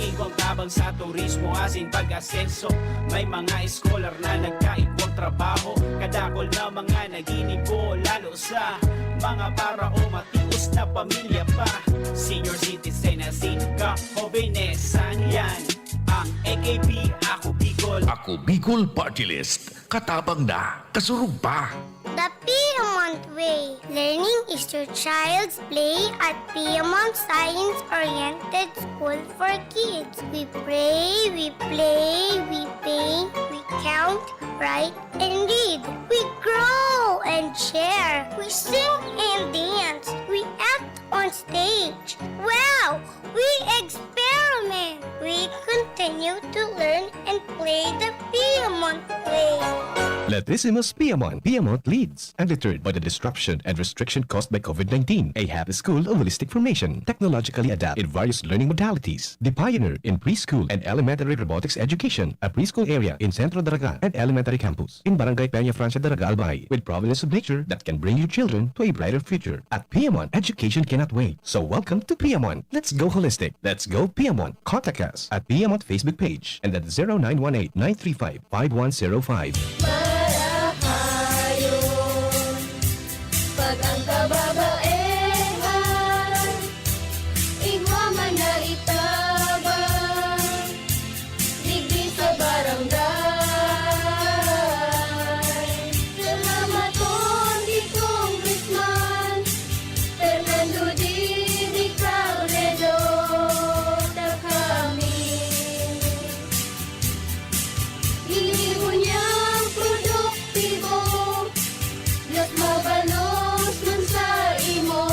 Igwang tabang Sa turismo asin pag-asenso, may mga scholar na nagkaigwang trabaho. Kadakol na mga naginibo, lalo sa mga para o matios na pamilya pa. Senior citizen asin kahobenesan, yan ang A K P, Ako Bicol. Ako Bicol Party List, katabang na, kasurog pa. The Piedmont Way. Learning is your child's play at Piedmont Science Oriented School for Kids. We pray, we play, we paint, we count, write, and read. We grow and share. We sing and dance. We act on stage. Wow! We experiment. We continue to learn and play the Piedmont way. Latissimus Piedmont. Piedmont leads. Undeterred by the disruption and restriction caused by COVID nineteen, a happy school of holistic formation, technologically adapt in various learning modalities. The pioneer in preschool and elementary robotics education, a preschool area in Centro Daraga and elementary campus in Barangay Peña Francia Daraga, Albay, with providence of nature that can bring your children to a brighter future. At Piedmont, education cannot wait. So welcome to Piedmont. Let's go holistic. Let's go Piedmont. Contact us at Piedmont Facebook page and at zero nine one eight nine three five five one zero five. Marahayon, pag ang kababaehan, igwa man na itabang, digdi sa barangay. Salamaton ki Congressman Fernando Didi Cabredo, ta kami ini ngunyan produktibo, mas mabalos man sa imo.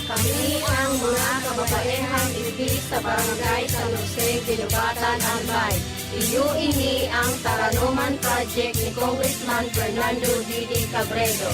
Kami ang mga kababaehang igdi sa Barangay San Jose, Guinobatan, Albay. Iyo ini ang Taranoman Project ni Congressman Fernando Didi Cabredo.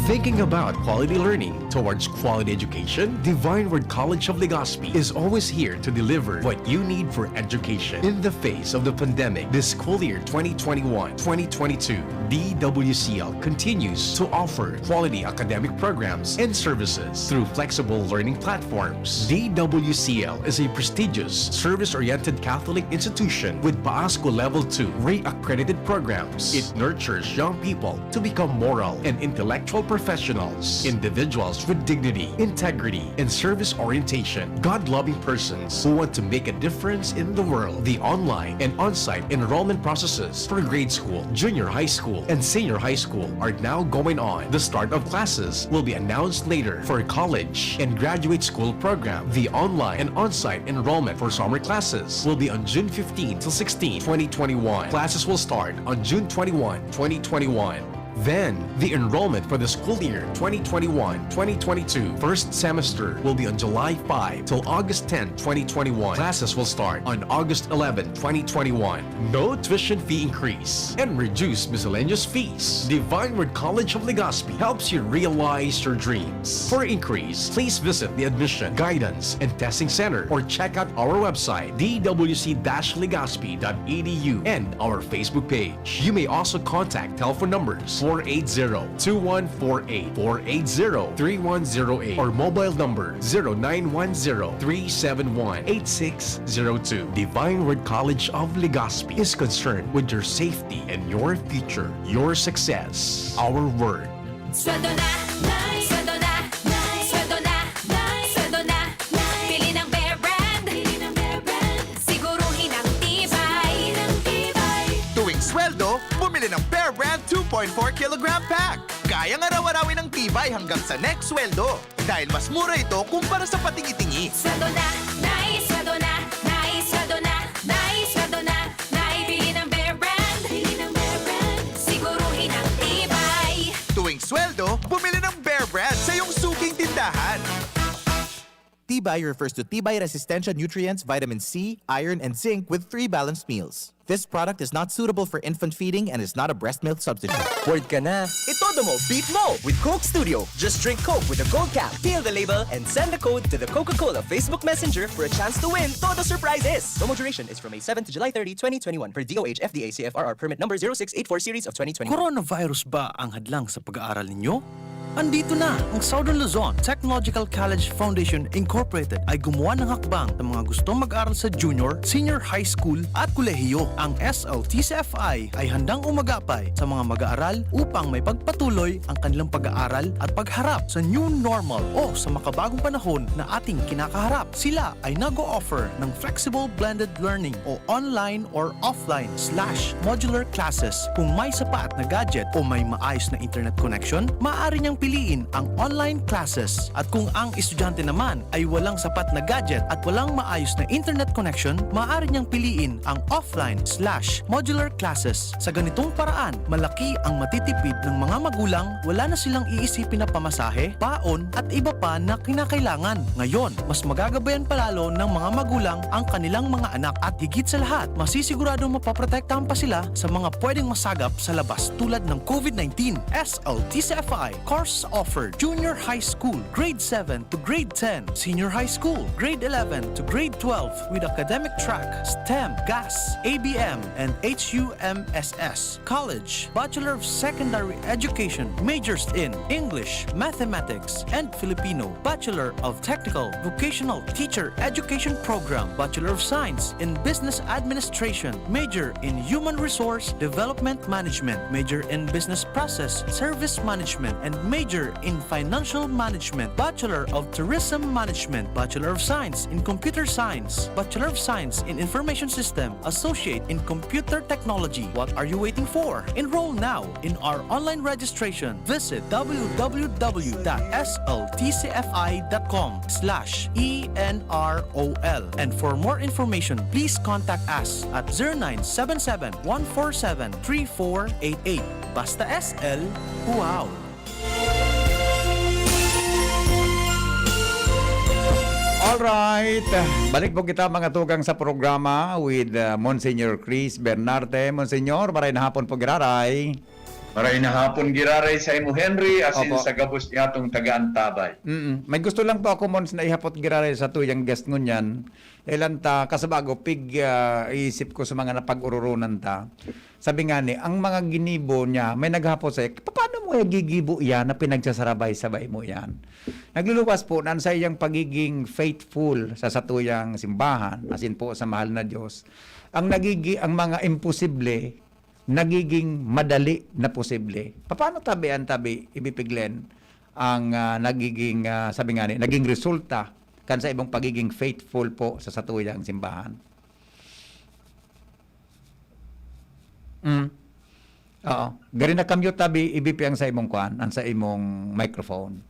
Thinking about quality learning towards quality education? Divine Word College of Legazpi is always here to deliver what you need for education. In the face of the pandemic, this school year twenty twenty-one twenty twenty-two, D W C L continues to offer quality academic programs and services through flexible learning platforms. D W C L is a prestigious, service-oriented Catholic institution with PAASCO Level two rate accredited programs. It nurtures young people to become moral and intellectual professionals, individuals with dignity, integrity, and service orientation, God-loving persons who want to make a difference in the world. The online and on-site enrollment processes for grade school, junior high school, and senior high school are now going on. The start of classes will be announced later. For college and graduate school program, the online and on-site enrollment for summer classes will be on June fifteen to sixteen, twenty twenty-one. Classes will start on June twenty-one, twenty twenty-one. Then, the enrollment for the school year twenty twenty-one twenty twenty-two first semester will be on July five till August ten, twenty twenty-one. Classes will start on August eleven, twenty twenty-one. No tuition fee increase and reduced miscellaneous fees. Divine Word College of Legazpi helps you realize your dreams. For inquiries, please visit the Admission, Guidance, and Testing Center or check out our website, d w c dash legazpi dot e d u, and our Facebook page. You may also contact telephone numbers four eight zero, two one four eight, four eight zero, three one zero eight, or mobile number zero nine one zero, three seven one, eight six zero two. Divine Word College of Legazpi is concerned with your safety and your future, your success. Our word. Sweldo na, Nay! Sweldo na, Nay! Sweldo na, Nay! Sweldo na, Nay! Bili ng Bear Brand! Bili ng Bear Brand! Siguruhin ang tibay! Ang tibay! Tuwing sweldo, bumili ng Bear Brand two point four kilogram pack. Kayang araw-arawin ang tibay hanggang sa next sweldo. Dahil mas mura ito kumpara sa patingi-tingi. Sweldo na, Nay! Sweldo na, Nay! Sweldo na, Nay! Sweldo na, Nay! Bili ng Bear Brand! Bili ng Bear Brand! Siguruhin ang tibay! Tuwing sweldo, bumili ng Bear Brand sa iyong suking tindahan. Tibay refers to tibay resistensya nutrients, vitamin C, iron, and zinc with three balanced meals. This product is not suitable for infant feeding and is not a breast milk substitute. Bored ka na? Itodo mo, beat mo with Coke Studio. Just drink Coke with a gold cap, peel the label, and send the code to the Coca-Cola Facebook Messenger for a chance to win Todo Surprises! Promo duration is from May seven to July thirty, twenty twenty-one per D O H F D A C F R R permit number zero six eight four series of twenty twenty-one. Coronavirus ba ang hadlang sa pag-aaral ninyo? Andito na ang Southern Luzon Technological College Foundation Incorporated ay gumawa ng hakbang sa mga gustong mag-aral sa junior, senior high school at kolehiyo. Ang S L T C F I ay handang umagapay sa mga mag-aaral upang may pagpatuloy ang kanilang pag-aaral at pagharap sa new normal o sa makabagong panahon na ating kinakaharap. Sila ay nag-o-offer ng flexible blended learning o online or offline slash modular classes. Kung may sapat na gadget o may maayos na internet connection, maaari niyang piliin ang online classes. At kung ang estudyante naman ay walang sapat na gadget at walang maayos na internet connection, maaari niyang piliin ang offline slash modular classes. Sa ganitong paraan, malaki ang matitipid ng mga magulang, wala na silang iisipin na pamasahe, baon, at iba pa na kinakailangan. Ngayon, mas magagabayan pa lalo ng mga magulang ang kanilang mga anak at higit sa lahat, masisiguradong mapoprotektahan pa sila sa mga pwedeng masagap sa labas tulad ng COVID nineteen. S L T C F I course offer: Junior High School, Grade seven to Grade ten, Senior High School, Grade eleven to Grade twelve, with academic track, STEM, GAS, A B M, and H U M S S. College, Bachelor of Secondary Education, majors in English, Mathematics, and Filipino, Bachelor of Technical Vocational Teacher Education Program, Bachelor of Science in Business Administration, major in Human Resource Development Management, major in Business Process Service Management, and major in Financial Management, Bachelor of Tourism Management, Bachelor of Science in Computer Science, Bachelor of Science in Information System, Associate in Computer Technology. What are you waiting for? Enroll now in our online registration. Visit w w w dot s l t c f i dot com slash e n r o l. And for more information, please contact us at zero nine seven seven, one four seven, three four eight eight. Basta S L, wow! Alright. Balik po kita, mga tugang, sa programa with, uh, Monsignor Chris Bernarte. Monsignor, maray na hapon po, giraray. Maray na hapon, giraray, sa imo, Henry, asin Opo. sa gabos niyatong taga-antabay. Mm-mm. May gusto lang po ako, Mons, na ihapot, giraray, sa tuyang guest ngunyan. Ilan ta, kasabago, pig, ah, isip ko sa mga napag-ororonan ta. Sabi nga ni, ang mga ginibo niya, may naghapot sa'yo, "Paano mo gigibo yan na pinagsasarabay-sabay mo yan?" Nagluluwas po na ang saiyang pagiging faithful sa satuyang simbahan, asin po sa mahal na Diyos, ang nagigi-, ang mga imposible, nagiging madali na posible. Paano tabi an tabi, ibipiglen ang, ah, nagiging, ah, sabi nga ni, naging resulta kan sa ibang pagiging faithful po sa satuyang simbahan? Mm. Oo. Gari na kamyo tabi, ibipi ang sa imong kuan, ang sa imong microphone.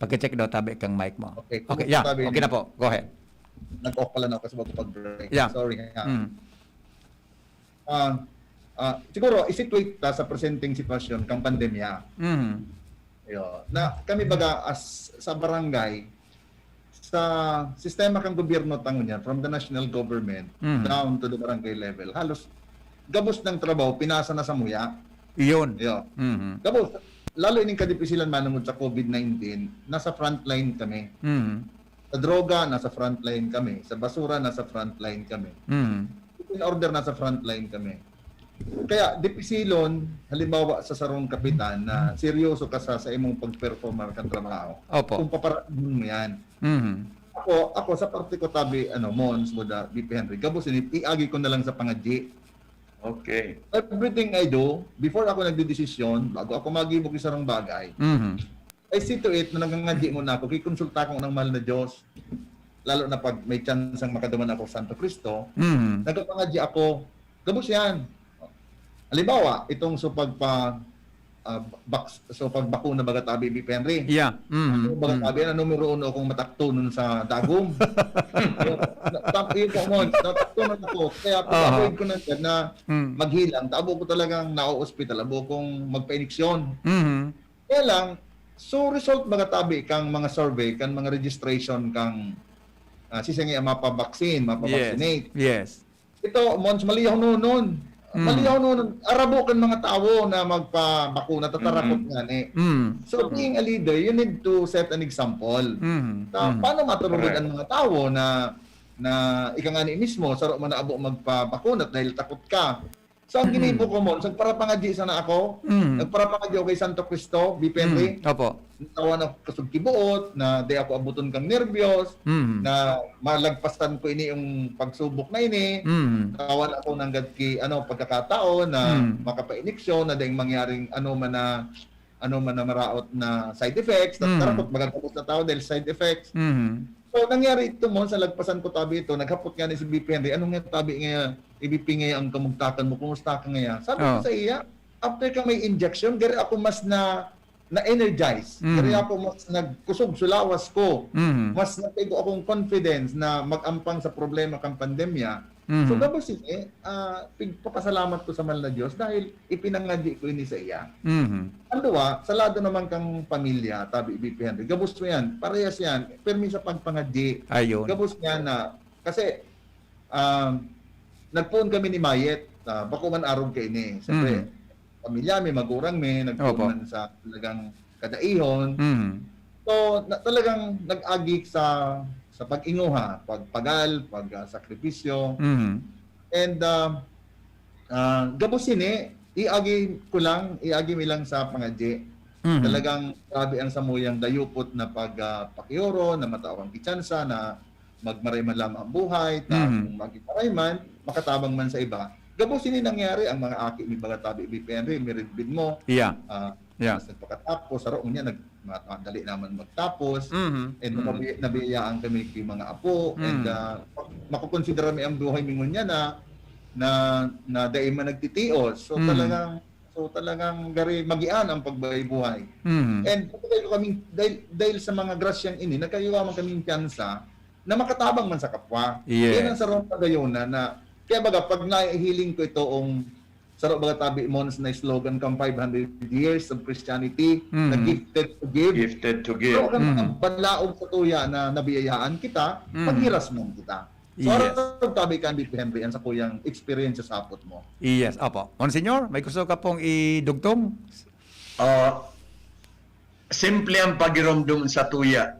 Pagka-check daw tabi kang mic mo. Okay, Okay, kumusta yeah. tabi? Okay na po. Go ahead. Nag-off pala na ako kasi bago pag-break. Yeah. Sorry, ha. Mm. Ah, ah, siguro, i-situate ta sa presenteng sitwasyon kang pandemya. Mm. Yo, na kami baga as sa barangay, sa sistema kang gobyerno ta ngunyan, from the national government Mhm. down to the barangay level, halos gabos ng trabaho pinasa na sa muya. Iyon. Yo. Mhm. Gabos, lalo ining kadipisilan manungod sa COVID nineteen, nasa frontline kami. Mhm. Sa droga, nasa frontline kami. Sa basura, nasa frontline kami. Mhm. In order, nasa frontline kami. Kaya, dipisilon, halimbawa, sa sarong kapitan na seryoso ka sa, sa imong pag-perform kan trabaho, Opo. kung paparanihon mo yan. Mhm. Ako, ako, sa parte ko, tabi, ano, Mons, Buda, B P Henry, gabos ini, iagi ko na lang sa pangadyi. Okay. Everything I do, before ako nagdedesisyon, bago ako magibog sa sarong bagay, Mhm. I see to it na nangangadyi muna ako, kikonsulta ko ng mahal na Diyos. Lalo na pag may tsansang makaduman ako sa Santo Cristo, Mhm. nagpapangadyi ako. Gabos yan. Halimbawa, itong so pagpa-, ah, baks-, so pagbakuna baga tabi, B P Henry. Yeah. Mhm. Ano baga Mm. tabi, na numero uno akong mataktunon sa dagom. Na-, tam-, yun po, Mons, nataktunon ako. Kaya Aha. pag-avoid ko na, na Mm. maghilang, tabo ko talagang nao-ospital, abo kong magpa-iniksyon. Mhm. Kaya lang, so result baga tabi kang mga survey, kan mga registration kang, ah, siisay nga mapa-vaccine, Yes. mapa-vaccinate. Yes. Ito, Mons, mali ako noon. Mm. Mali ako noon. Arabo kan mga tawo na magpabakuna, tatarakot Mm. nga ni. Mm. So, being a leader, you need to set an example. Mm. Ta, Mm. paano maturog Correct. ang mga tawo na, na ika nga ni mismo, saro man na abo magpabakuna dahil takot ka? So, ang ginibo ko, Mons, nagparapangadyi sana ako. Mm. Nagparapangadyi ako kay Santo Cristo, B P Henry. Mm, opo. Natawan ako kasog kibuot, na di ako abuton kang nerbyos, Mm. na malagpasan ko ini yung pagsubok na ini. Mm. Tawan ako nanggad ki, ano, pagkakataon na Mm. makapaineksyon, na daing mangyaring ano man na, ano man na maraot na side effects. Na Mm. tarapot, magagabos na tao dahil side effects. Mm. So, nangyari ito, Mons, sa lagpasan ko tabi ito, naghapot nga ni si B P Henry, "Anong nga tabi nga, B P nga ang kamugtakan mo? Kumusta ka ngaya?" Sabi ko Oh. sa iya, "After ka may injection, gari ako mas na, na-energize. Mm. Gari ako mas nagkusog sa lawas ko. Mm. Mas nagtaigo akong confidence na mag-ampang sa problema kang pandemya." Mhm. So, gabos ini, ah, pigpapasalamat ko sa mahal na Diyos dahil ipinangadi ko ini sa iya. Mhm. Ang duwa, sa lado naman kang pamilya, tabi, B P Henry, gabos mo yan, parehas yan, pirmi sa pagpangadi. Ayun. Gabos niya na, kasi, um, nagpoon kami ni Mayet, ah, bako man arog kaini. Siyempre, Mhm. pamilya mi, magurang mi, nagpoon Opo. man sa talagang kadaihon. Mhm. So, na, talagang nag-agi sa, sa pag-inguha, pagpagal, pag, ah, sakripisyo. Mhm. And, ah, ah, gabos ini, iagi ko lang, iagi mi lang sa pangadyi. Mhm. Talagang grabe ang samuyang dayupot na pag, ah, pakioro, na matao ang kitsansa, na magmaray man lamang ang buhay, ta Mhm. kung maging maray man, makatabang man sa iba. Gabos ini nangyari, ang mga aki mi baga tabi, B P Henry, miridbid mo. Yeah. Ah, Yeah. Mas nagpakatapos, saro ngunyan, nag-, ma-, madali naman magtapos. Mhm. And Mhm. nabi-, nabiyayaan kami ki mga apo. And, Mhm. ah, makukonsidera mi ang buhay mi ngunyan na, na, na dai man nagtitios. So, Mhm. talagang, so, talagang gari magian ang pagbuhay-buhay. Mhm. And nagkayo kaming, dahil, dahil sa mga grasyang ini, nagkayo man kaming tyansa na makatabang man sa kapwa. Yes. Yan ang sarong pagayunan na, kaya baga, pag nahihiling ko itong saro baga tabi, Mons, na slogan kang five hundred years of Christianity, na Mm. gifted to give. Gifted to give. So, kan Mm. ang balaog sa tuya na nabiyayaan kita, Mm. paghiras mo kita. So, Yes. ano tabi kan, B P Henry, ang sa kuyang experience sa sapot mo? Yes, opo. Monsignor, may gusto ka pong idugtong? Ah, simple ang pagiromdom sa tuya.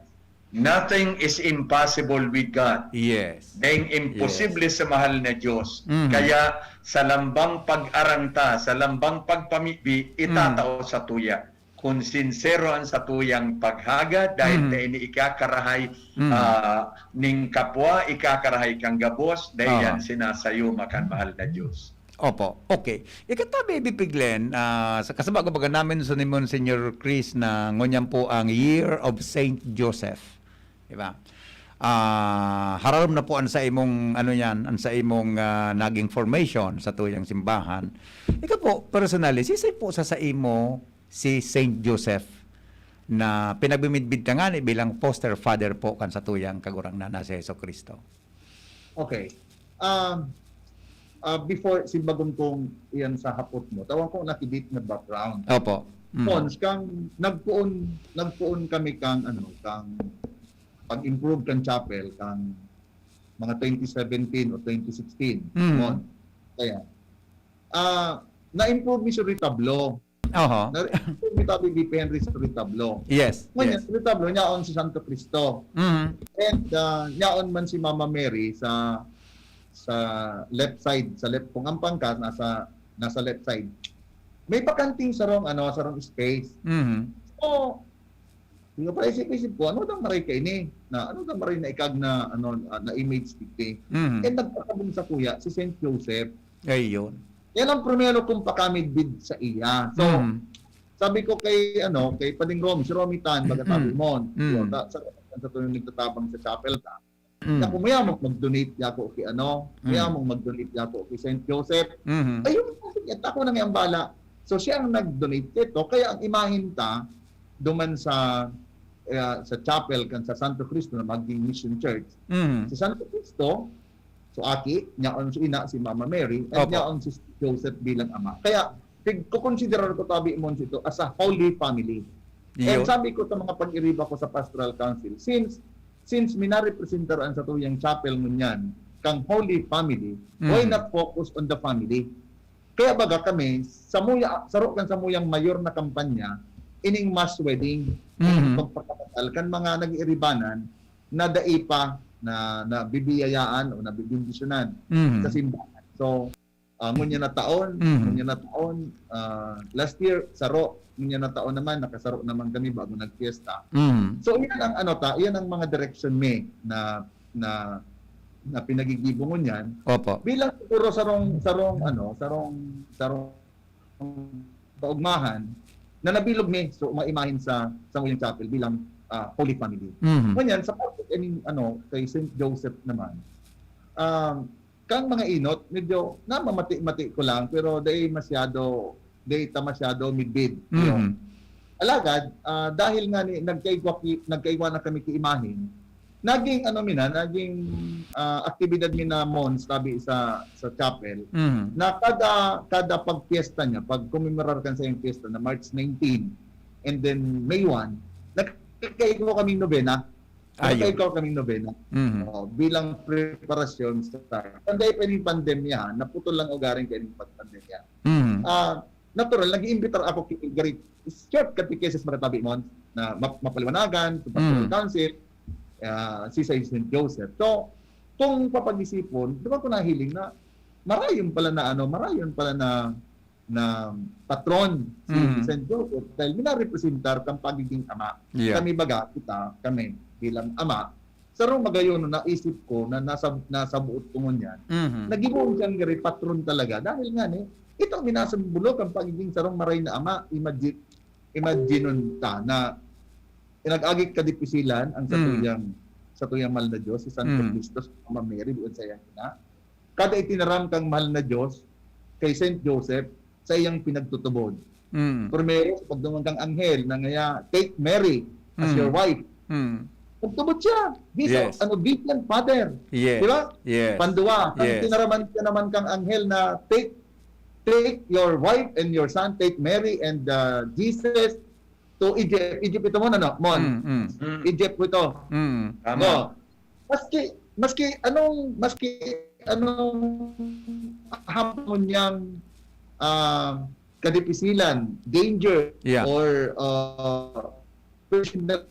Nothing is impossible with God. Yes. Dahil imposible Yes. sa mahal na Diyos. Mhm. Kaya sa lambang pag-arang ta, sa lambang pagpamibi, itatao Mm. sa tuya. Kung sinsero ang satuyang paghagad, dahil Mm. dai ini ikakarahay, Mm. ah, ning kapwa, ikakarahay kang gabos, dahil Aha. yan sinasayuma kan mahal na Diyos. Opo. Okay. Ikatabi, Bibi Glenn, ah, sa kasaba ko baga namin sa ni Monsignor Chris na ngunyan po ang Year of Saint Joseph. Di ba? Ah, hararom na po ang sa imong, ano yan, ang sa imong, ah, naging formation sa tuyang simbahan. Ikaw po, personally, sisay po sa, sa imo si Saint Joseph na pinagbimidbid ka nga ni bilang foster father po kan sa tuyang Kagurangnan na si Jesu Cristo? Okay. Um, ah, before, simbag kong iyan sa hapot mo, tawag ko nakidit na background. Opo. Mm. Pons, kang nagpoon, nagpoon kami kang, ano, kang pag-improve kang chapel, kang mga twenty seventeen o twenty sixteen. Mm. Mon. Kaya, ah, na-improve mi sa retablo. Oho. Na-improve mi tabi ni Henry sa retablo. Yes, Ngunyan, yes. sa retablo, nyaon si Santo Cristo. Mhm. And, ah, nyaon man si Mama Mary sa, sa left side, sa left, kung ang pangkas, nasa, nasa left side. May bakanting sarong, ano, sarong space. Mhm. So, di ko pa isip-isip ko, ano daw maray kaini? Na, ano daw maray na ikag na, ano, ah, na image digdi? Mhm. And nagpakabong sa kuya, si Saint Joseph. Ayun. Yan ang primero kong pakamidbid sa iya. So, Mhm. sabi ko kay, ano, kay Pading Romy, si Romy Tan, baga sabi Mm. mo, Mm. yun, ta-, sa, sa tuwing nagtatabang sa chapel ka, Mm. Ako, mayamong mag-donate ako kay ano, Mm. mayamong mag-donate ako kay Saint Joseph. Mhm. Ayun, sige, at ako na nga ang bala. So, siya ang nag-donate nito. Kaya ang imahen ta, duman sa, eh, sa chapel kan sa Santo Cristo na maging Mission Church, Mhm. si Santo Cristo, so aki, nyaon si ina, si Mama Mary, and Opo. nyaon si Joseph bilang ama. Kaya, pig-, kukonsiderar ko tabi mo ito as a holy family. And Iyo. sabi ko sa mga pag-iriba ko sa Pastoral Council, since, since minarepresentar ang satuyang chapel ngunyan, kang Holy Family, why Mm. not focus on the family? Kaya baga kami, samuya, saro kan samuyang mayor na kampanya, ining mass wedding, ining Mm. pagpakakasal kan mga nag-iiribanan na dai pa na, nabibiyayaan o nabibindisyonan Mm. sa simbahan. So, Ah, ngunyan na taon, Mhm. ngunyan na taon, ah, last year, saro. Ngunyan na taon naman, nakasaro naman kami bago nagpiesta. Mhm. So, iyan ang ano ta, iyan ang mga direction mi na, na, na pinagigibo ngunyan. Opo. Bilang siguro sarong, sarong ano, sarong, sarong kaugmahan na nabilog mi, so, maimahin sa, sa Samuyang Chapel bilang, ah, Holy Family. Mhm. Ngunyan, sa part, I mean, ano, kay Saint Joseph naman, um, kang mga inot, medyo namamati-mati ko lang, pero dai masyado, dai ta masyado midbid, you know. Mhm. Alagad, ah, dahil nga ni, nagkaigwa ki-, nagkaigwa na kami ki imahen, naging ano mi na, naging, ah, aktibidad mi na Mons, tabi sa, sa chapel, Mhm. na kada, kada pagpiesta niya, pag commemorar kan saiyang fiesta na March nineteen, and then May one, nagkaigwa kaming nobena. Ayun. Nagkaigwa kaming nobena. Mhm. Oh, bilang preparasyon sa, panday pa ning pandemya, ha, naputol lang ugaring kaining pagpandemya. Mhm. Ah, natural, nag-iimbitar ako ki Great Short Catechesis, mga tabi mo, na map-, mapaliwanagan, sa Pastoral Mhm. Council, ah, si Saint Joseph. So, kung papag-isipon, di ba ko nahiling na marayon pala na ano, marayon pala na, na patron si Mhm. Saint Joseph dahil minarepresentar kang pagiging ama. Yeah. Kami baga, kita, kami bilang ama, sarong magayon na naisip ko na nasa, nasa buot ko ngunyan, Mhm. nagibohon siyang gari patron talaga. Dahil nga ni, ito ang minasambulok ang pagiging sarong maray na ama. Imagine, imaginon ta na nag-agi kadipisilan ang Mm. satuyang, satuyang mahal na Diyos, si Santo Mm. Cristo, si Mama Mary, buon sa iyang ina. Kada itinaram kang mahal na Diyos kay Saint Joseph, sa iyang pinagtutubod. Mm. Primero, sa pagduman kang anghel na ngaya, "Take Mary as Mm. your wife." Mm. Nagtubod siya. He's a, Yes. an obedient father. Yes. Di ba? Yes. Pandua, pag Yes. tinaraman ka naman kang anghel na, "Take, take your wife and your son, take Mary and, uh, Jesus to Egypt." Egypt ito muna, no? Mon. Mm, mm. Mm. Egypt ito. Mm. Tama. No. Maski, maski anong, maski anong hamon niyang, ah, kadipisilan, danger, Yeah. or, ah, personal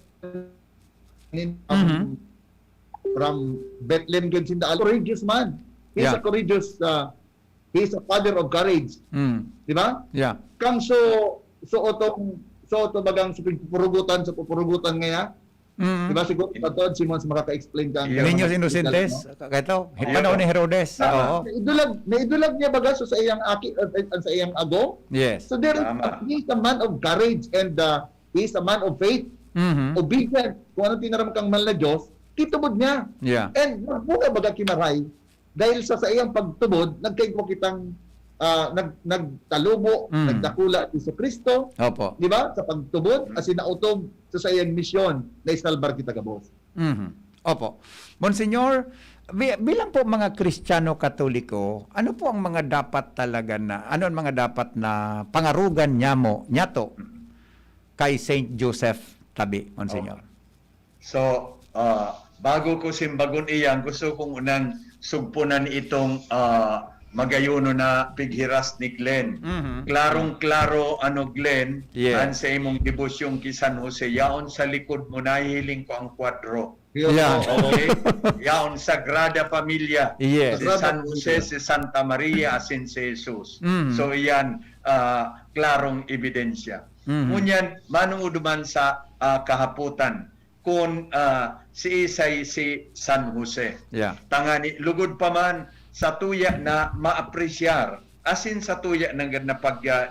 from, Mhm. from Bethlehem, gud sinda, courageous man. He's Yeah. a courageous, ah, he's a father of courage. Mm. Di ba? Yeah. Kang so, so otong, so oto bagang sa pupurugutan, sa pupurugutan ngaya, Mm. Di ba, siguro, Brad Todd, si Mons makaka-explain ka ang Niños Inocentes, Ano? Kaito, Oo. panahon ni Herodes. Tama. Oo. Naidulag, naidulag niya baga sa, sa iyang aki, uh, uh, sa iyang agom? Yes. So, there is Tama. a, he's a man of courage and, uh, he's a man of faith. Mhm. Obedient. Kung anong tinaram kang mahal na Diyos, kitubod niya. Yeah. And magbuga baga ki maray. Dahil sa saiyang pagtubod, nagkaigwa kitang, ah, nag-, nagtalubo, Mm. nagdakula si Jesu-Cristo, Opo. di ba? Sa pagtubod, Mm. asin naotob sa saiyang misyon na isalbar kita gabos. Mhm. Opo. Monsignor, bi-, bilang po mga Kristiyano Katoliko, ano po ang mga dapat talaga na, ano ang mga dapat na pangarugan nyamo, nyato Mm. kay Saint Joseph tabi, Monsignor? Opo. So, ah, bago ko simbagon iyan, gusto kong unang sugpunan itong, ah, magayonon na pighiras ni Glenn. Mhm. Klarong-klaro, ano, Glenn, Yes. an sa imong debosyong ki San Jose, yaon sa likod mo, nahihiling ko ang kwadro. Yes, Yeah. po. Okay? Yaon, Sagrada Familia. Yes. Si Sagrada San Jose, Familia. Si Santa Maria, asin si Jesus. Mm. So, iyan, ah, klarong ebidensya. Mhm. Ngunyan, manunod duman sa, ah, kahapotan, kun, ah, siisay si San Jose. Yeah. Tangani, lugod pa man satuya na maapresyar, asin satuya nanggad na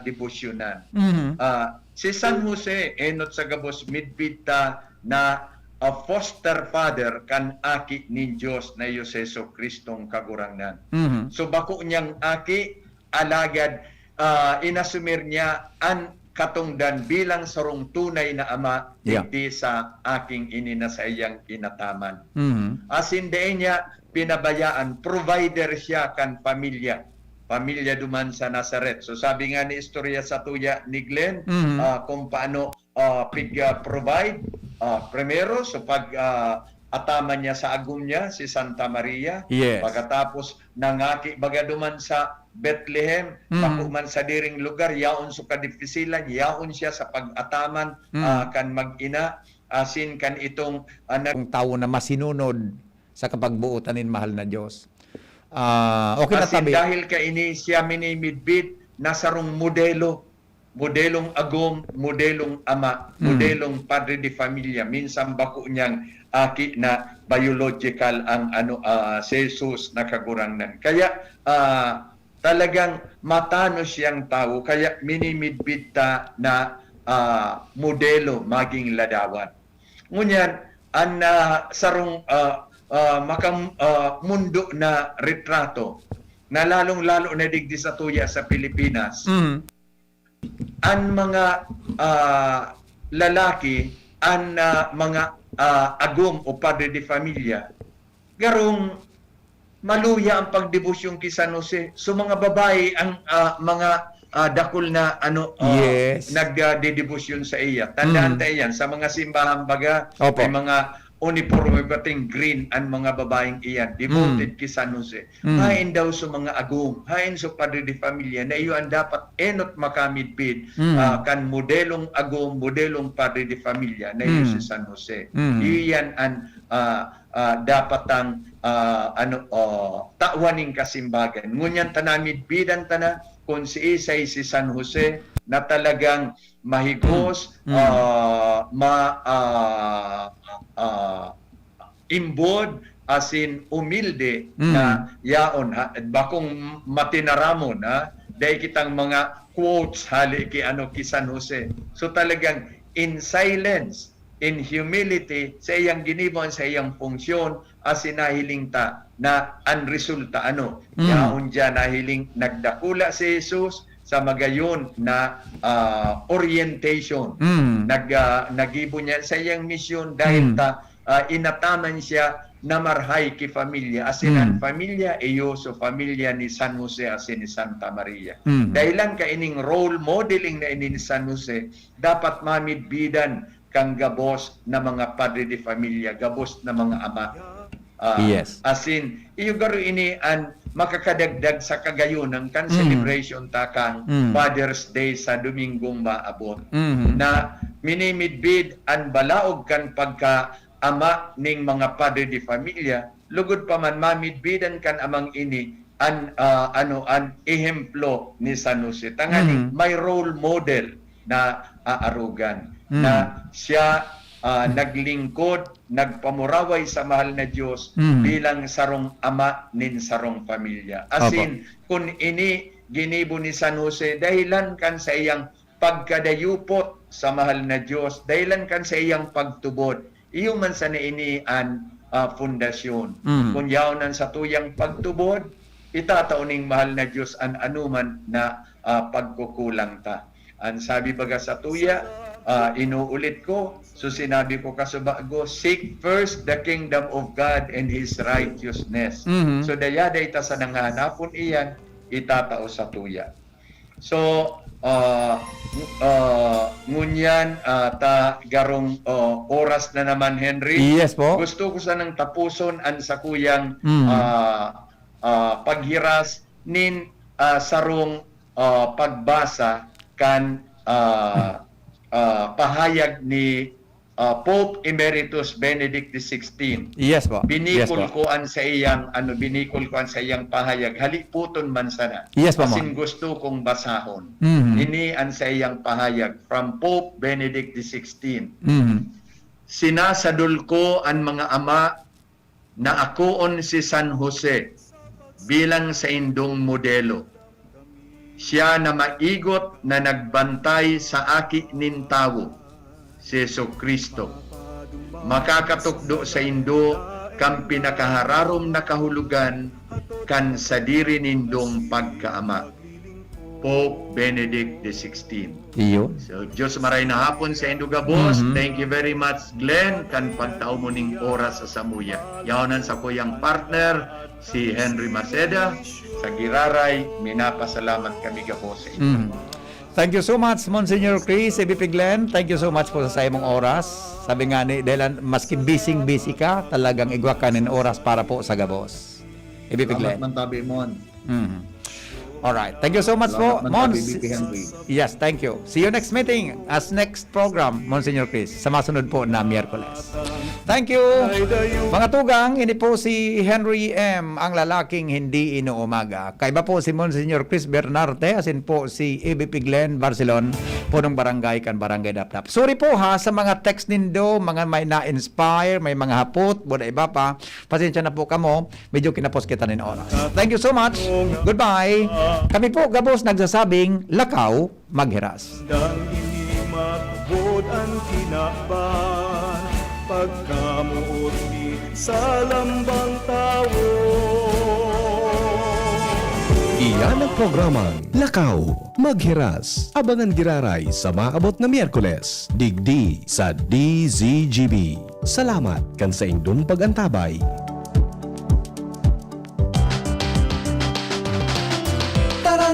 pagdebosyonan. Mhm. Ah, si San Jose, enot sa gabos midbid ta na, ah, foster father kan Aki nin Dios na Jesu-Cristong Kagurangnan. Mhm. So, bako niyang aki, alagad, ah, inasumir niya an katongdan bilang sarong tunay na ama Yeah. digdi sa aking ini na saiyang inataman. Mhm. Asin dai niya pinabayaan, provider siya kan pamilya. Pamilya duman sa Nazaret. So, sabi nga ni istorya satuya ni Glenn, Mhm. ah, kung paano, ah, pig, ah, provide, ah, primero, so pag, ah, ataman niya sa agom niya, si Santa Maria. Yes. Pagkatapos, nangaki baga duman sa Bethlehem, Mm. bako man sa diring lugar, yaon so kadipisilan, yaon siya sa pag-ataman, Mm. ah, kan mag-ina, asin kan itong, ah, nag- Kung tawo na masinunod sa kapagbuotan nin mahal na Diyos. Ah, okay na Asin tabi. Dahil kaini siya minimidbid na sarong modelo, modelong agom, modelong ama, Mm. modelong padre de familia. Minsan bako niyang aki na biological ang ano, ah, si Jesus na Kagurangnan. Kaya, ah, talagang matanos siyang tawo, kaya minimidbid ta na, ah, modelo maging ladawan. Ngunyan, an, ah, sarong, ah, ah, makam-, ah, mundo na retrato na lalong-lalo na digdi sa tuya sa Pilipinas, Mm. an mga, ah, lalaki, an, ah, mga, ah, agom o padre de familia, garong maluya ang pagdebosyon ki San Jose. So, mga babae ang, ah, mga, ah, dakul na ano, ah, Yes. nagdedebosyon sa iya. Tandaan Mm. ta iyan, sa mga simbahan baga, Opo. may mga uniporme pating green an mga babaeng iyan, devoted Mm. ki San Jose. Mm. Hain daw sa mga agom, hain sa padre de familia, na iyo an dapat enot makamidbid, Mm. ah, kan modelong agom, modelong padre de familia, na iyo Mm. si San Jose. Mm. Iyo yan an, ah, ah, dapat ang, ah, ano, oh, tawan ning kasimbagan. Ngunyan ta namidbidan ta na kung siisay si San Jose na talagang mahigos, Mm. ah, ma-, ah, ah, imbod, asin umilde Mm. na yaon, ha, bakong matinaramon, ha, dai kitang mga quotes hali ki, ano, ki San Jose. So, talagang in silence, in humility, sa iyang ginibo an sa iyang funksyon, asin nahiling ta na an resulta, ano, Mm. yaon diyan nahiling nagdakula si Jesus sa magayon na, ah, orientation. Mm. Nag-, ah, nagibo niya sa iyang misyon dahil Mm. ta, ah, inataman siya na marhay ki familia. Asin an Mm. familia, iyo so familia ni San Jose asin ni Santa Maria. Mm. Dahilan kaining role modeling na ini ni San Jose, dapat mamidbidan kan gabos na mga padre de familia, gabos na mga ama. Ah, Yes. Asin, iyo garo ini an makakadagdag sa kagayonan kan Mm. celebration ta kan Mm. Father's Day sa Domingong maabot. Mhm. Na minimidbid an balaog kan pagka-ama ning mga padre de familia, lugod pa man mamidbidan kan amang ini an, ah, ano, an ehemplo ni San Jose. Tanganing Mhm. may role model na aarogan, Mhm. na siya, ah, naglingkod, nagpamuraway sa mahal na Dios Mhm. bilang sarong ama nin sarong pamilya. Asin, kun ini ginibo ni San Jose, dahilan kan sa iyang pagkadayupot sa mahal na Dios, dahilan kan sa iyang pagtubod, iyo man sana ini an, ah, pundasyon. Mhm. Kun yaon an satuyang pagtubod, itatao ning mahal na Dios an anoman na, ah, pagkukulang ta. An sabi baga sa tuya, ah, inuulit ko, so sinabi ko kasubago, "Seek first the kingdom of God and His righteousness." Mhm. So, daya-daya ta sa nangahanapon iyan, itatao sa tuya. So, ah, ah, ngunyan, ah, ta garong, ah, oras na naman, Henry. Yes po. Gusto ko sanang tapuson an sakuyang, Mm. ah, ah, paghiras nin, ah, sarong, ah, pagbasa kan, ah, ah, pahayag ni, ah, Pope Emeritus Benedict the sixteenth. Yes po. Yes Binikol po. ko an sa iyang, ano, binikol ko an sa iyang pahayag. Haliputon man sana. Yes po, ma'am. Asin gusto kong basahon. Mhm. Ini an sa iyang pahayag from Pope Benedict the sixteenth. Mhm. Sinasadol ko an mga ama na akoon si San Jose bilang saindong modelo. Siya na maigot na nagbantay sa Aki nin Tawo, si Jesu-Cristo. Makakatukdo saindo kan pinakahararom na kahulogan kan sadiri nindong pagkaama. Pope Benedict the sixteenth. Iyo. So, Diyos maray na hapon saindo gabos. Mhm. Thank you very much, Glenn, kan pagtao mo ning oras sa samuya. Yaon an sakuyang partner, si Henry Maceda. Sa giraray, minapasalamat kami gabos sa inyo. Mhm. Thank you so much, Monsignor Chris, A B P Glenn. Thank you so much po sa saimong oras. Sabi nga ni, dahil maskin busy-busy ka, talagang igwa ka nin oras para po sa gabos. A B P Glenn. Salamat man tabi, Mon. Mhm. Alright. Thank you so much po, Salamat man, Mons. K B P Henry. Yes, thank you. See you next meeting as next program, Monsignor Chris, sa masunod po na Miyerkules. Thank you. Mga tugang, ini po si Henry M, ang lalaking hindi inuumaga. Kaiba po si Monsignor Chris Bernarte, asin po si A B P Glenn Barcelon, punong barangay kan Barangay Dapdap. Sorry po ha, sa mga text nindo, mga may na-inspire, may mga hapot, buda iba pa. Pasensya na po kamo, medyo kinapos kita nin oras. Thank you so much. Goodbye. Kami po gabos nagsasabing, lakaw, maghiras. Dang ini makbod an kinaban, pagkamoot ki sa lambang tawo. Iyan ang programang Lakaw, Maghiras. Abangan giraray sa maabot na Miyerkules, digdi sa D Z G B. Salamat kan saindong pag-antabay.